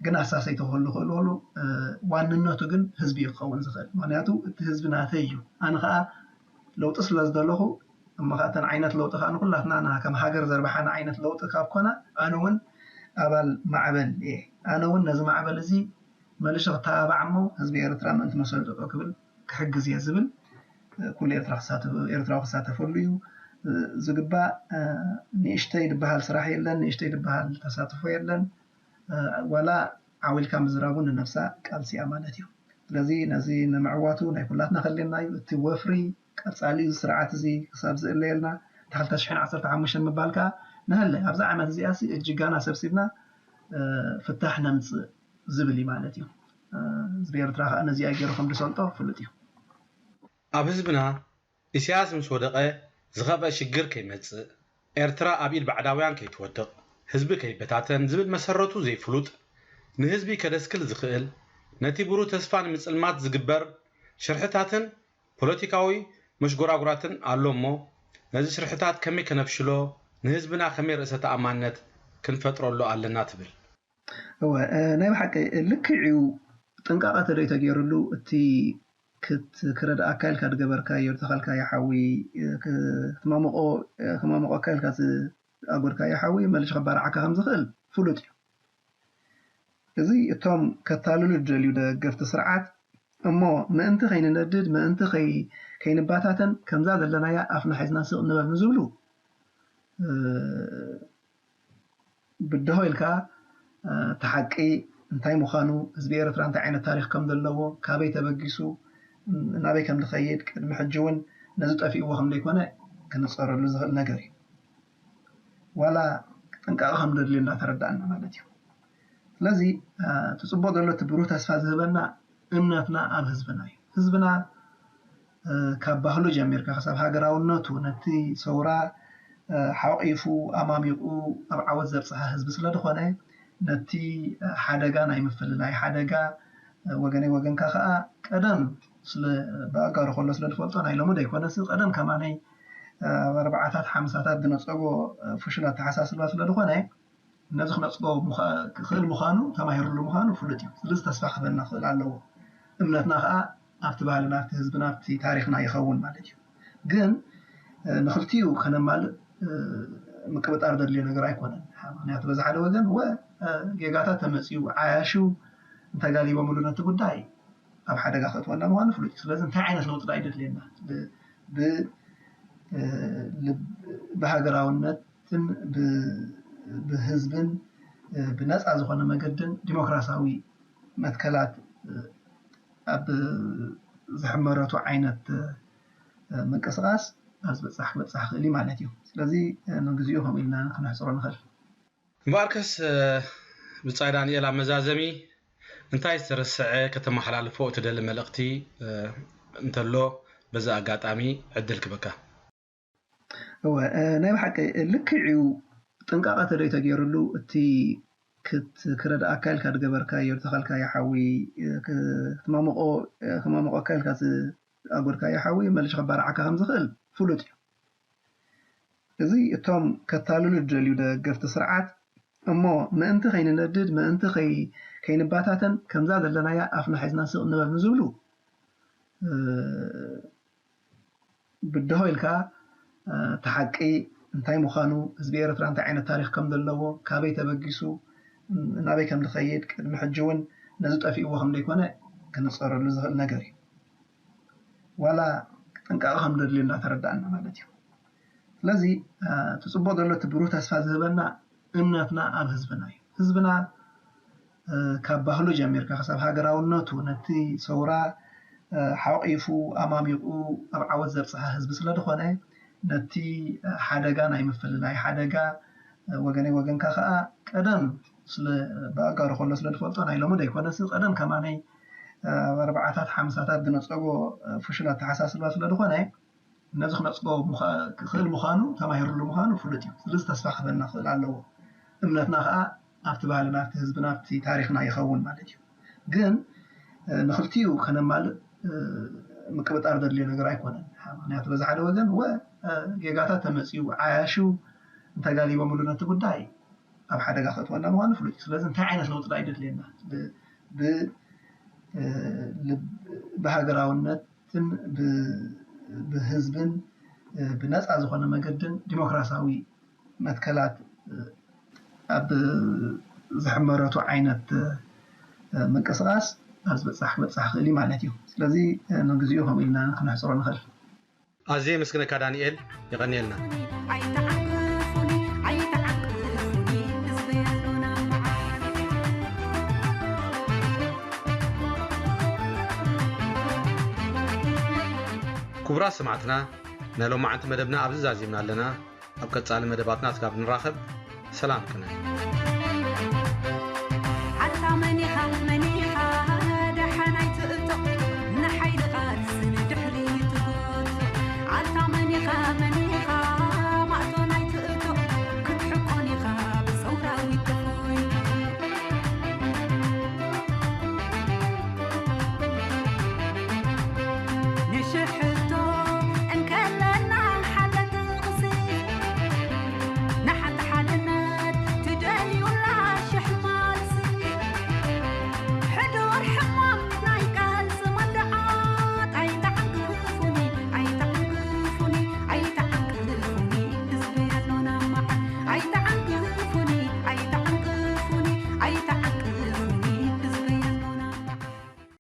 ግን ኣሳሰይቲ ክህሉ ክእሉ ክእሉ ዋንነቱ ግን ህዝቢ እዩ ክኸውን ዝኽእል። ምክንያቱ እቲ ህዝቢ ናተይ እዩ። ኣነ ከዓ ለውጢ ስለ ዝደለኹ እሞ ከዓ እተን ዓይነት ለውጢ ከዓ ንኩላትና ከም ሃገር ዘርብሓና ዓይነት ለውጢ ካብ ኮና ኣነ እውን ኣባል ማዕበል እየ። ኣነ እውን ነዚ ማዕበል እዚ መሊሱ ክተባባዕ እሞ ህዝቢ ኤርትራ ምእንቲ መሰሉ ጠጠው ክብል ክሕግዝ እየ ዝብል ኩሉ ኤርትራዊ ክሳተፈሉ እዩ ዝግባእ። ንእሽተይ ዝበሃል ስራሕ የለን፣ ንእሽተይ ዝበሃል ተሳትፎ የለን። ዋላ ዓው ኢልካ ምዝራቡ ንነብሳ ቃልሲ እያ ማለት እዩ። ስለዚ ነዚ ንምዕዋቱ ናይ ኩላትና ከድልየና እዩ። እቲ ወፍሪ ቀጻሊ እዚ ስርዓት እዚ ክሳብ ዝእለየልና እታ ክልተ ሽሕን ዓሰርተ ሓሙሽተን ምባል ከዓ ንሀለ ኣብዛ ዓመት እዚኣ ሲ እጅጋና ሰብሲብና ፍታሕ ነምፅእ ዝብል እዩ ማለት እዩ። ህዝቢ ኤርትራ ከዓ ነዚኣ ገይሩ ከም ዝሰልጦ ፍሉጥ እዩ። ኣብ ህዝብና ኢሳያስ ምስ ወደቐ ዝኸፍአ ሽግር ከይመጽእ፣ ኤርትራ ኣብ ኢድ ባዕዳውያን ከይትወድቕ፣ ህዝቢ ከይበታተን ዝብል መሰረቱ ዘይፍሉጥ፣ ንህዝቢ ከደስክል ዝኽእል፣ ነቲ ብሩህ ተስፋ ንምጽልማት ዝግበር ሽርሕታትን ፖለቲካዊ መሽጎራጉራትን ኣሎ እሞ፣ ነዚ ሽርሕታት ከመይ ከነፍሽሎ፣ ንህዝብና ከመይ ርእሰ ተኣማንነት ክንፈጥረሉ ኣለና ትብል? እወ፣ ናይ ብሓቂ ልክዕ እዩ። ጥንቃቐ ተደይ ተገይሩሉ እቲ ክረድኣካ ኢልካ ዝገበርካዮ ዝተኸልካዮ ሓዊ ክማሞቖካ ኢልካ ዝኣጎድካዮ ሓዊ መሊሱ ከባርዓካ ከም ዝኽእል ፍሉጥ እዩ። እዚ እቶም ከታልሉ ዝደልዩ ደገፍቲ ስርዓት እሞ ምእንቲ ከይንነድድ ምእንቲ ከይንባታተን ከምዛ ዘለናያ ኣፍና ሒዝና ስቕ ንበል ንዝብሉ ብድሆ ኢልካ እቲ ሓቂ እንታይ ምዃኑ፣ ህዝቢ ኤርትራ እንታይ ዓይነት ታሪኽ ከም ዘለዎ፣ ካበይ ተበጊሱ፣ ናበይ ከም ዝኸይድ፣ ቅድሚ ሕጂ እውን ነዚ ጠፊእዎ ከም ዘይኮነ ክንጸረሉ ዝኽእል ነገር እዩ። ዋላ ጥንቃቐ ከም ዘድልዮ እንዳተረዳእና ማለት እዩ። ስለዚ እቲ ጽቡቕ ዘሎ፣ እቲ ብሩህ ተስፋ ዝህበና እምነትና ኣብ ህዝብና እዩ። ህዝብና ካብ ባህሉ ጀሚርካ ክሳብ ሃገራውነቱ ነቲ ሰውራ ሓቂፉ ኣማሚቑ ኣብ ዓወት ዘብጽሐ ህዝቢ ስለ ዝኾነ፣ ነቲ ሓደጋ ናይ ምፍልላይ ሓደጋ፣ ወገነይ ወገንካ ከኣ ቀደም ስለ ብኣጋሩ ከሎ ስለ ዝፈልጦ፣ ናይ ሎሚ ዘይኮነስ ቀደም ከማነይ ኣብ ኣርባዓታት ሓምሳታት ዝነጸጎ ፍሹል ኣተሓሳስባ ስለ ዝኾነ፣ ነዚ ክነጽጎ ክኽእል ምዃኑ፣ ተማሂርሉ ምዃኑ ፍሉጥ እዩ። ስለዚ ተስፋ ክህበና ክኽእል ኣለዎ። እምነትና ከኣ ኣብቲ ባህልና፣ ኣብቲ ህዝብና፣ ኣብቲ ታሪኽና ይኸውን ማለት እዩ። ግን ንክልቲኡ ከነማልእ ምቅብጣር ዘድልዮ ነገር ኣይኮነን። ምክንያቱ በዚ ሓደ ወገን ወ ጌጋታት ተመፅዩ ዓያሹ እንተጋሊቦምሉ ነቲ ጉዳይ ኣብ ሓደጋ ከእትወና ምዃኑ ፍሉጥ እዩ። ስለዚ እንታይ ዓይነት ለውጢ ደኣ ይደድልየና? ብ- ብ- ልብ- ብሃገራውነትን ብ- ብህዝብን ብነፃ ዝኾነ መገድን ዲሞክራሲያዊ መትከላት ኣብ ዝሕመረቱ ዓይነት ምንቅስቃስ ኣብ ዝበፅሕ ክበፅሕ ክእል እዩ ማለት እዩ። ስለዚ ንግዚኡ ከምኡ ኢልና ክነሕፅሮ ንኽእል። እምበኣርከስ ብጻይ ዳንኤል፣ ኣብ መዛዘሚ እንታይ ዝተረስዐ ከተመሓላልፎ እትደሊ መልእኽቲ እንተሎ በዚ ኣጋጣሚ ዕድል ክበካ። እወ፣ ናይ ብሓቂ ልክዕ እዩ። ጥንቃቐ ተደይ ተገይሩሉ እቲ ክረድኣካ ኢልካ ዝገበርካዮ፣ ዝተኸልካዮ ሓዊ ክማምቆካ ኢልካ ዝኣጎድካዮ ሓዊ መልሽ ከባርዓካ ከም ዝኽእል ፍሉጥ እዩ። እዚ እቶም ከታልሉ ዝደልዩ ደገፍቲ ስርዓት እሞ ምእንቲ ከይንነድድ፣ ምእንቲ ከይንባታተን፣ ከምዛ ዘለናያ ኣፍና ሒዝና ስቕ ንበል ንዝብሉ፣ ብድሆ ኢልካ እቲ ሓቂ እንታይ ምዃኑ፣ ህዝቢ ኤርትራ እንታይ ዓይነት ታሪኽ ከም ዘለዎ፣ ካበይ ተበጊሱ ናበይ ከም ዝኸይድ፣ ቅድሚ ሕጂ እውን ነዚ ጠፊእዎ ከም ዘይኮነ ክንጸረሉ ዝኽእል ነገር እዩ። ዋላ ጥንቃቐ ከም ዘድልዮ እንዳተረዳእና ማለት እዩ። ስለዚ እቲ ጽቡቕ ዘሎ፣ እቲ ብሩህ ተስፋ ዝህበና እምነትና ኣብ ህዝብና እዩ። ህዝብና ካብ ባህሉ ጀሚርካ ክሳብ ሃገራውነቱ ነቲ ሰውራ ሓቂፉ ኣማሚቑ ኣብ ዓወት ዘብጽሐ ህዝቢ ስለ ዝኾነ፣ ነቲ ሓደጋ ናይ ምፍልላይ ሓደጋ፣ ወገነይ ወገንካ ከኣ ቀደም ስለ ብኣጋሩ ከሎ ስለ ዝፈልጦ፣ ናይ ሎሚ ዘይኮነስ ቀደም ከማነይ ኣብ ኣርባዓታት ሓምሳታት ዝነጸጎ ፍሹል ኣተሓሳስባ ስለ ዝኾነ፣ ነዚ ክነጽጎ ክኽእል ምዃኑ፣ ተማሂርሉ ምዃኑ ፍሉጥ እዩ። ስለዚ ተስፋ ክህበና ክኽእል ኣለዎ። እምነትና ከኣ ኣብቲ ባህልና፣ ኣብቲ ህዝብና፣ ኣብቲ ታሪኽና ይኸውን ማለት እዩ። ግን ንክልቲኡ ከነማልእ ምቅብጣር ዘድልዮ ነገር ኣይኮነን። ምክንያቱ በዚ ሓደ ወገን ወ ጌጋታት ተመፅዩ ዓያሹ እንተጋሊቦምሉ ነቲ ጉዳይ ኣብ ሓደጋ ከእትወና ምዃኑ ፍሉጥ እዩ። ስለዚ እንታይ ዓይነት ለውጢ ደኣ ይደድልየና? ብ- ብ- ብሃገራውነትን ብ- ብህዝብን ብነፃ ዝኾነ መገድን ዲሞክራሲያዊ መትከላት ኣብ ዝሕመረቱ ዓይነት ምንቅስቃስ ኣብ ዝበፅሕ ክበፅሕ ክእል እዩ ማለት እዩ። ስለዚ ንግዚኡ ከምኡ ኢልና ክነሕፅሮ ንኽእል። ኣዝየ የመስግነካ ዳንኤል፣ የቐንየልና። ኣይተዓቅፉኒ ኣይተዓቅፉኒ ህዝቢ የሎና መዓት። ክቡራት ሰማዕትና፣ ናይ ሎማዓንቲ መደብና ኣብዚ ዛዚምና ኣለና። ኣብ ቀጻሊ መደባትና እስካብ ንራኸብ ሰላም ቅነ።